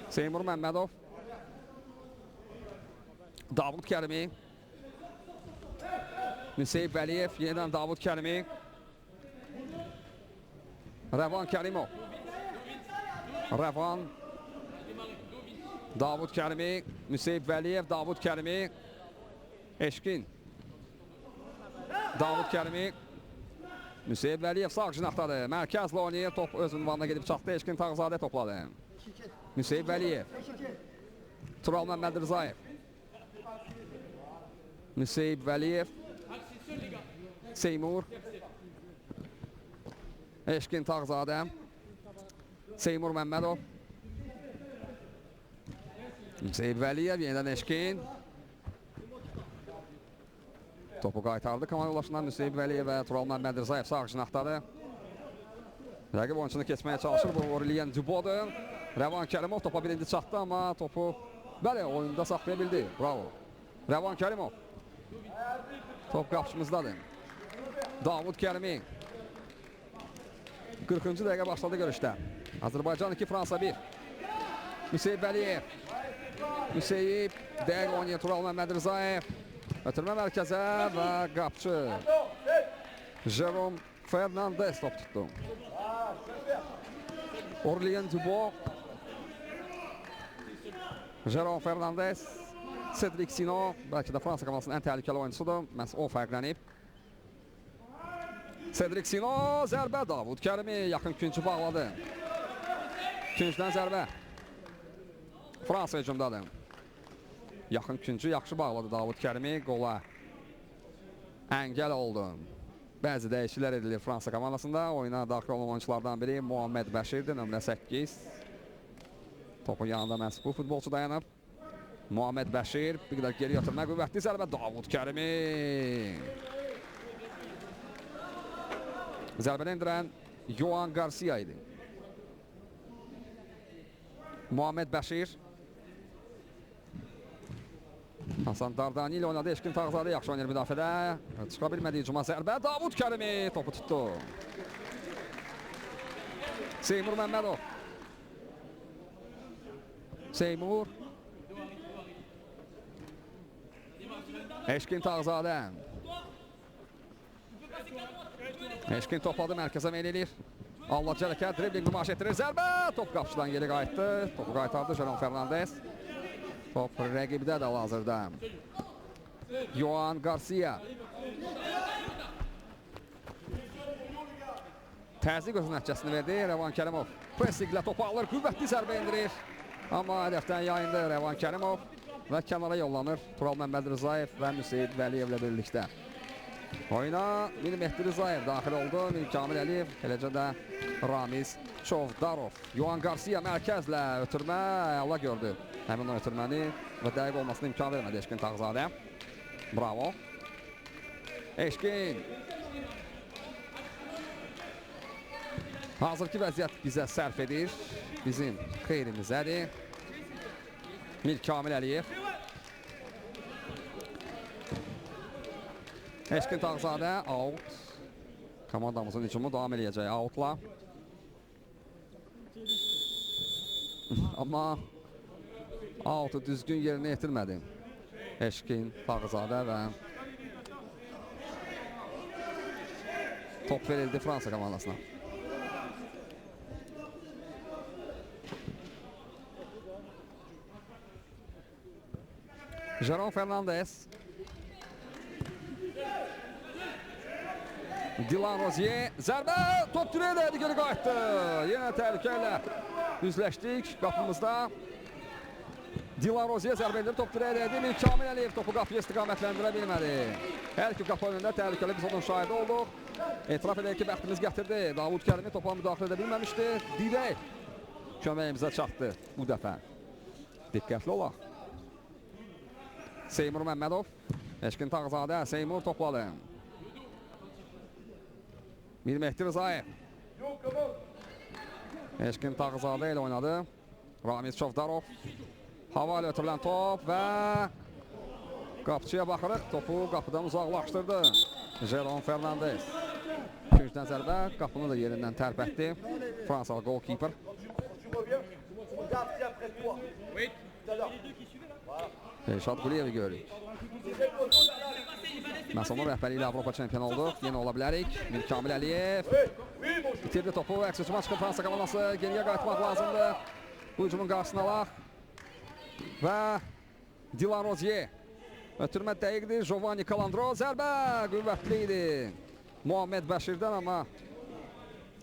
Seymur Məmmədov. Davud Kərimi. Müseyib Vəliyev, yenidən Davud Kərimi. Rəvan Kərimov. Rəvan. Davud Kərimi, Müseyib Vəliyev, Davud Kərimi. Eşkin. Davud Kərimi. Müseyib Vəliyev sağ cinahdadır. Mərkəzlə oynayır. Top öz ünvanına gedib çatdı. Eşkin Tağızadə topladı. Müseyib Vəliyev. Tural Məmməd Rzayev. Müseyib Vəliyev. Seymur. Eşkin Tağızadə. Seymur Məmmədov. Müseyib Vəliyev, yenidən Eşkin. Topu qaytardı komanda ulaşından Müseyib Vəliyev və Tural Məmməd Rzayev sağ cinahdadır. Rəqib oyunçunu keçməyə çalışır. Bu Aurelien Dubodur. Rəvan Kərimov topa birinci çatdı, amma topu bəli oyunda saxlaya bildi. Bravo. Rəvan Kərimov. Top qapıçımızdadır. Davud Kərimi. 40-cı dəqiqə başladı görüşdə. Azərbaycan 2, Fransa 1. Müseyib Vəliyev. Müseyib dəqiq oynayır Tural Məmməd Rzayev. Ötürmə mərkəzə və qapçı Jerome Fernandez top tutdu. Aurelien Dubois. Jerome Fernandez. Cedric Sino. Bəlkə də Fransa komandasının ən təhlükəli oyuncusudur. Məhz o fərqlənib. Cedric Sino zərbə. Davud Kərimi yaxın küncü bağladı. Küncdən zərbə. Fransa hücumdadır. Yaxın küncü yaxşı bağladı Davud Kərimi. Qola əngəl oldu. Bəzi dəyişikliklər edilir Fransa komandasında. Oyuna daxil olan oyunculardan biri Muhammed Bəşirdir, nömrə 8. Topun yanında məhz bu futbolçu dayanıb. Muhammed Bəşir bir qədər geri götürmə, qüvvətli zərbə Davud Kərimi. Zərbəni endirən Joan Garcia idi. Muhammed Bəşir. Hasan Dardani ilə oynadı. Eşkin Tağızadə yaxşı oynayır müdafiədə. Çıxa bilmədi hücuma zərbə. Davud Kərimi topu tutdu. Seymur Məmmədov. Seymur. Eşkin Tağızadə. Eşkin topladı, mərkəzə meyl eləyir. Allah Cələkə dribling nümayiş etdirir. Zərbə! Top qapıçıdan geri qayıtdı. Topu qaytardı Jerome Fernandez. Top rəqibdə də hazırda. Joan Garcia. Təzyiq özünün nəticəsini verdi. Rəvan Kərimov pressinglə topu alır. Qüvvətli zərbə endirir. Amma hədəfdən yayındı Rəvan Kərimov və kənara yollanır Tural Məmməd Rzayev və Müseyib Vəliyevlə birlikdə. Oyuna Mir Mehdi Rzayev daxil oldu. Mir Kamil Əliyev, eləcə də Ramiz Çovdarov. Joan Garcia mərkəzlə ötürmə. Allah gördü həmin o ötürməni və dəqiq olmasına imkan vermədi Eşkin Tağızadə. Bravo. Eşkin. Hazırki vəziyyət bizə sərf edir. Bizim xeyrimizədir. Mir Kamil Əliyev. Eşkin Tağızadə out. Komandamızın hücumu davam eləyəcək outla. Amma outu düzgün yerinə yetirmədi. Eşkin Tağızadə və top verildi Fransa komandasına. Jerome Fernandez. Dylan Rozier. Zərbə, top direğe dəydi, geri qayıtdı. Yenə təhlükə ilə üzləşdik qapımızda. Dylan Rozier zərbə endirib, top direğe dəydi. Mir Kamil Əliyev topu qapıya istiqamətləndirə bilmədi. Hər iki qapı önündə təhlükəli biz onun şahidi olduq. Etiraf edək ki, bəxtimiz gətirdi. Davud Kərimi topa müdaxilə edə bilməmişdi. Dirək köməyimizə çatdı bu dəfə. Diqqətli olaq. Seymur Məmmədov, Eşkin Tağızadə, Seymur topladı. Mir Mehdi Rızayev. Eşkin Tağızadə ilə oynadı. Ramiz Çovdarov. Hava ilə ötürülən top və qapçıya baxırıq. Topu qapıdan uzaqlaşdırdı Jeron Fernandez. Küncdən zərbə qapını da yerindən tərpətdi. Fransalı golkeeper. Elşad Quliyevi görürük. Məhz onun rəhbərliyi ilə Avropa çempionu olduq. Yenə ola bilərik. Mir Kamil Əliyev itirdi topu. Əks hücuma çıxır Fransa komandası. Geriyə qayıtmaq lazımdır. Bu hücumun qarşısını alaq. Və Dilan Rozier. Ötürmə dəqiqdir. Giovanni Calandro zərbə qüvvətli idi. Muhammed Bəşirdən amma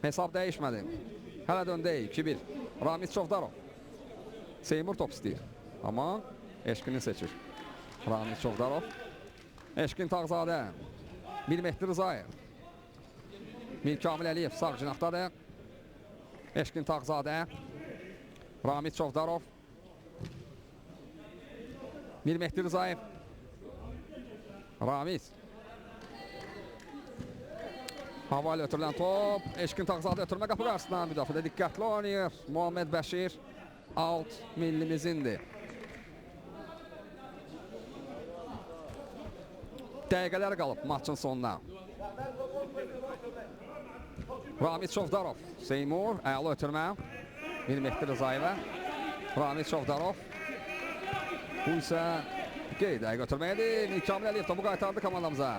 hesab dəyişmədi. Hələ də öndəyik. 2-1. Ramiz Çovdarov. Seymur top istəyir. Amma Eşkini seçir. Ramiz Çovdarov. Eşkin Tağzadə. Mir Mehdi Rızayev. Mir Kamil Əliyev sağ cinahdadır. Eşkin Tağzadə. Ramiz Çovdarov. Mir Mehdi Rızayev. Ramiz. Hava ilə ötürülən top. Eşkin Tağzadə ötürmə qapı qarşısına. Müdafiədə diqqətli oynayır. Muhammed Bəşir out millimizindir. Dəqiqələr qalıb maçın sonuna. Ramiz Çovdarov. Seymur əla ötürmə. Mir Mehdi Rızayevə. Ramiz Çovdarov. Bu isə qeyri-dəqiq ötürməyədir. Mir Kamil Əliyev topu qaytardı komandamıza.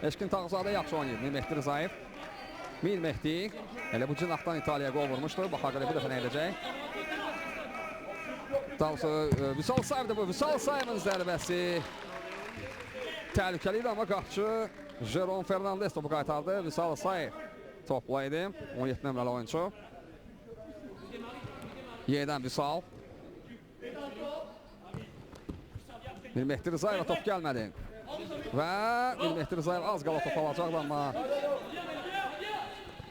Eşkin Tağızadə yaxşı oynayır. Mir Mehdi Rızayev. Mir Mehdi elə bu cinahdan İtaliyaya qol vurmuşdu. Baxa görə bu dəfə nə edəcək? Daha doğrusu Vüsal Sayevdir bu. Vüsal Sayevin zərbəsi təhlükəli idi amma qapçı Jeron Fernandez topu qaytardı. Vüsal Sayev topla idi. 17 nömrəli oyunçu. Yenidən Vüsal. Mir Mehdi Rızayevə top gəlmədi. Və Mir Mehdi Rızayev az qala top alacaqdı amma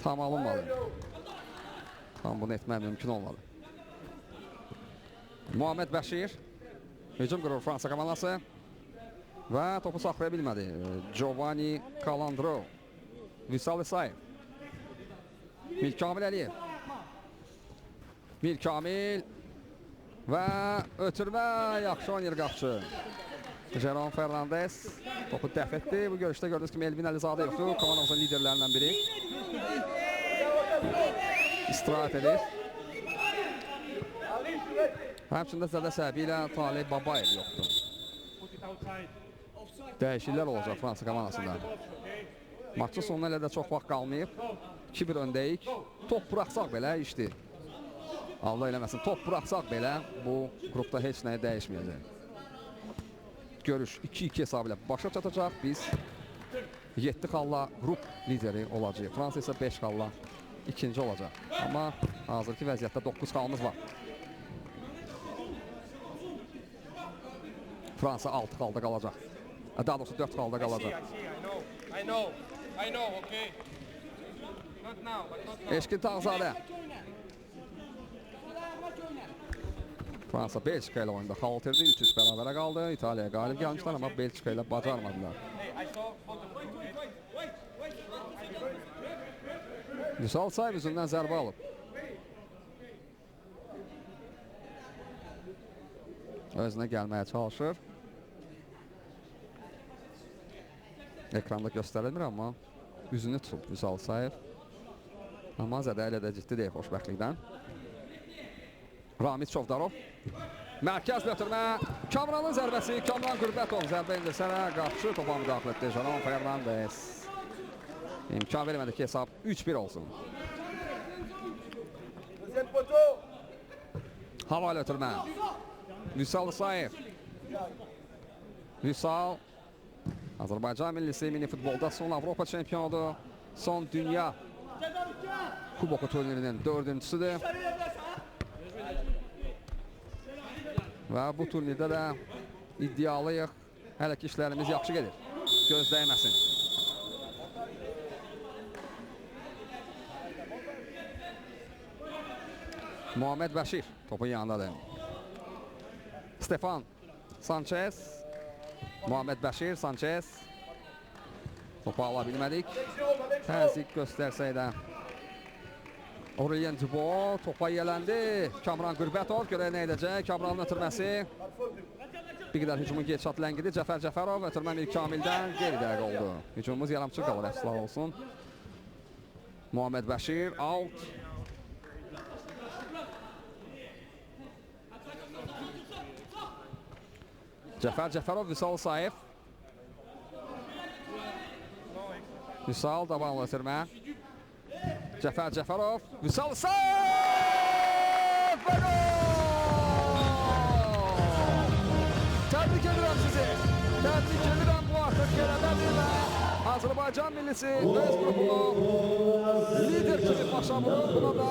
tam alınmadı. Tam bunu etmək mümkün olmadı. Muhammed Bəşir hücum qurur Fransa komandası və topu saxlaya bilmədi. Giovanni Calandro. Vüsal İsayev. Mir Kamil Əliyev. Mir Kamil və ötürmə yaxşı oynayır qapçı. Jeron Fernandez topu dəf etdi. Bu görüşdə gördüyünüz kimi Elvin Əlizadə yoxdur. Komandamızın liderlərindən biri. İstirahət edir. Həmçində zədə səbəbi ilə Talib Babayev yoxdur. Dəyişikliklər olacaq Fransa komandasında. Maçın sonuna elə də çox vaxt qalmayıb. 2-1 öndəyik. Top buraxsaq belə işdir. Allah eləməsin. Top buraxsaq belə bu qrupda heç nəyi dəyişməyəcək. Görüş 2-2 hesabı ilə başa çatacaq. Biz 7 xalla qrup lideri olacağıq. Fransa isə 5 xalla ikinci olacaq. Amma hazırki vəziyyətdə 9 xalımız var. Fransa 6 xalda qalacaq. Daha doğrusu 4 xalda qalacaq. Eşkin Tağızadə. Fransa Belçika ilə oyunda xal itirdi. 3-3 bərabərə qaldı. İtaliyaya qalib gəlmişlər, amma Belçika ilə bacarmadılar. Vüsal Sayev üzündən zərbə alıb. Özünə gəlməyə çalışır. Ekranda göstərilmir, amma üzünü tutub Vüsal Sayev. Amma zədə elə də ciddi deyil xoşbəxtlikdən. Ramiz Çovdarov. Mərkəz götürmə. Kamranın zərbəsi. Kamran Qürbətov zərbə indirsənə. Qapçı topa müdaxilə etdi. Jeron Fernandez. İmkan vermədi ki, hesab 3-1 olsun. Hava ilə ötürmə. Vüsal Sayev. Vüsal Azərbaycan millisi mini futbolda son Avropa çempionudur. Son dünya Kuboku turnirinin dördüncüsüdür. Və bu turnirdə də iddialıyıq. Hələ ki işlərimiz yaxşı gedir. Göz dəyməsin. Muhammed Bəşir topun yanındadır. Stefan Sanchez. Muhammed Bəşir, Sanchez. Topu ala bilmədik. Təzyiq göstərsək də. Aurelien Dubois topa yələndi. Kamran Qürbətov görək nə edəcək. Kamranın ötürməsi. Bir qədər hücumun gedişatı ləngidi. Cəfər Cəfərov ötürmə Mir Kamildən qeyri-dəqiq oldu. Hücumumuz yarımçıq qalır, əfsuslar olsun. Muhammed Bəşir out. Cəfər Cəfərov, Vüsal Sayev. Vüsal davanlı ötürmə. Cəfər Cəfərov, Vüsal Sayev və gol! Təbrik edirəm sizi. Təbrik edirəm, bu artıq qələbədir və Azərbaycan millisi öz qrupunu lider kimi başa vurur. Buna da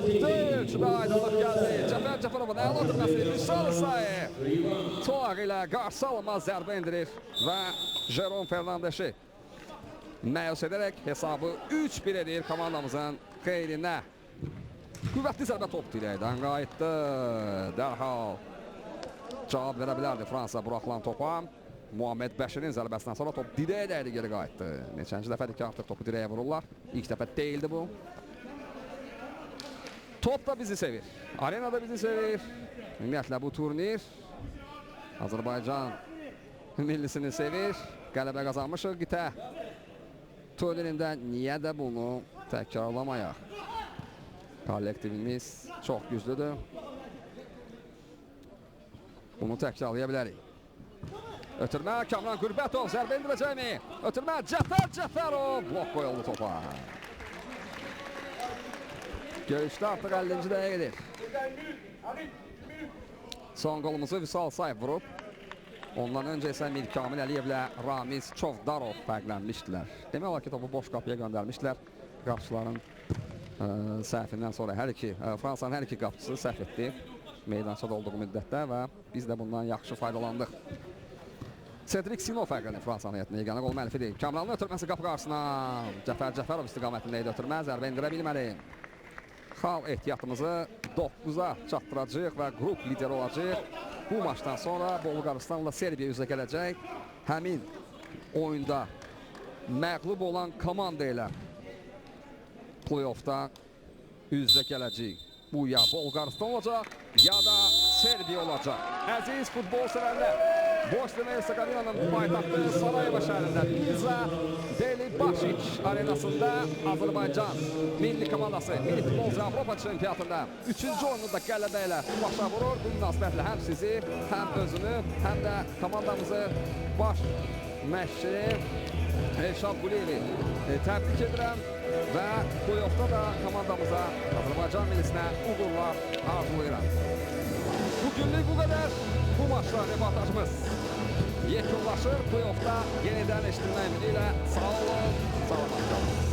böyük ölçüdə aydınlıq gəldi. Cəfər Cəfərovun əla ötürməsi, Vüsal Sayev sol ilə qarşı alınmaz zərbə endirir və Jerom Fernandeşi məyus edərək hesabı 3-1 edir komandamızın xeyrinə. Qüvvətli zərbə top dirəkdən qayıtdı. Dərhal cavab verə bilərdi Fransa buraxılan topa. Muhammed Bəşirin zərbəsindən sonra top dirəyə dəydi, geri qayıtdı. Neçənci dəfədir ki, artıq topu dirəyə vururlar. İlk dəfə deyildi bu. Top da bizi sevir. Arena da bizi sevir. Ümumiyyətlə bu turnir Azərbaycan millisini sevir. Qələbə qazanmışıq qitə turnirində. Niyə də bunu təkrarlamayaq? Kollektivimiz çox güclüdür. Bunu təkrarlaya bilərik. Ötürmə Kamran Qürbətov zərbə endirəcəkmi? Ötürmə Cəfər Cəfərov blok qoyuldu topa. Görüşdə artıq 50-ci dəqiqədir. Son qolumuzu Vüsal Sayev vurub. Ondan öncə isə Mir Kamil Əliyevlə Ramiz Çovdarov fərqlənmişdilər. Demək olar ki, topu boş qapıya göndərmişdilər. Qapıçıların səhvindən sonra Fransanın hər iki qapıçısı səhv etdi meydançada olduğu müddətdə və biz də bundan yaxşı faydalandıq. Cedric Sino fərqlənir Fransanın heyətində. Yeganə qol müəllifidir. Kamranın ötürməsi qapı qarşısına. Cəfər Cəfərov istiqamətində idi ötürmə. Zərbə endirə bilmədi. Xal ehtiyatımızı 9-a çatdıracaq və qrup lideri olacaq. Bu maçdan sonra Bolqarıstanla Serbiya üzə gələcək. Həmin oyunda məğlub olan komanda ilə play-offda üz-üzə gələcək. Bu ya Bolqarıstan olacaq, ya da Serbiya olacaq. Əziz futbol sevərlər, Bosna Hersegovinanın paytaxtı Sarayevo şəhərində Mirza Delibašić arenasında Azərbaycan milli komandası Milli Futbol Avropa Çempionatında 3-cü oyunu da qələbə ilə başa vurur. Bu münasibətlə həm sizi, həm özümü, həm də komandamızı baş məşqçi Elşad Quliyevi təbrik edirəm və play-offda da komandamıza, Azərbaycan millisinə uğurlar arzulayıram. Bugünlük bu qədər. Bu maçda reportajımız yekunlaşır. Play-offda yenidən eşitilmək ümidi ilə sağ olun, salamat qalın.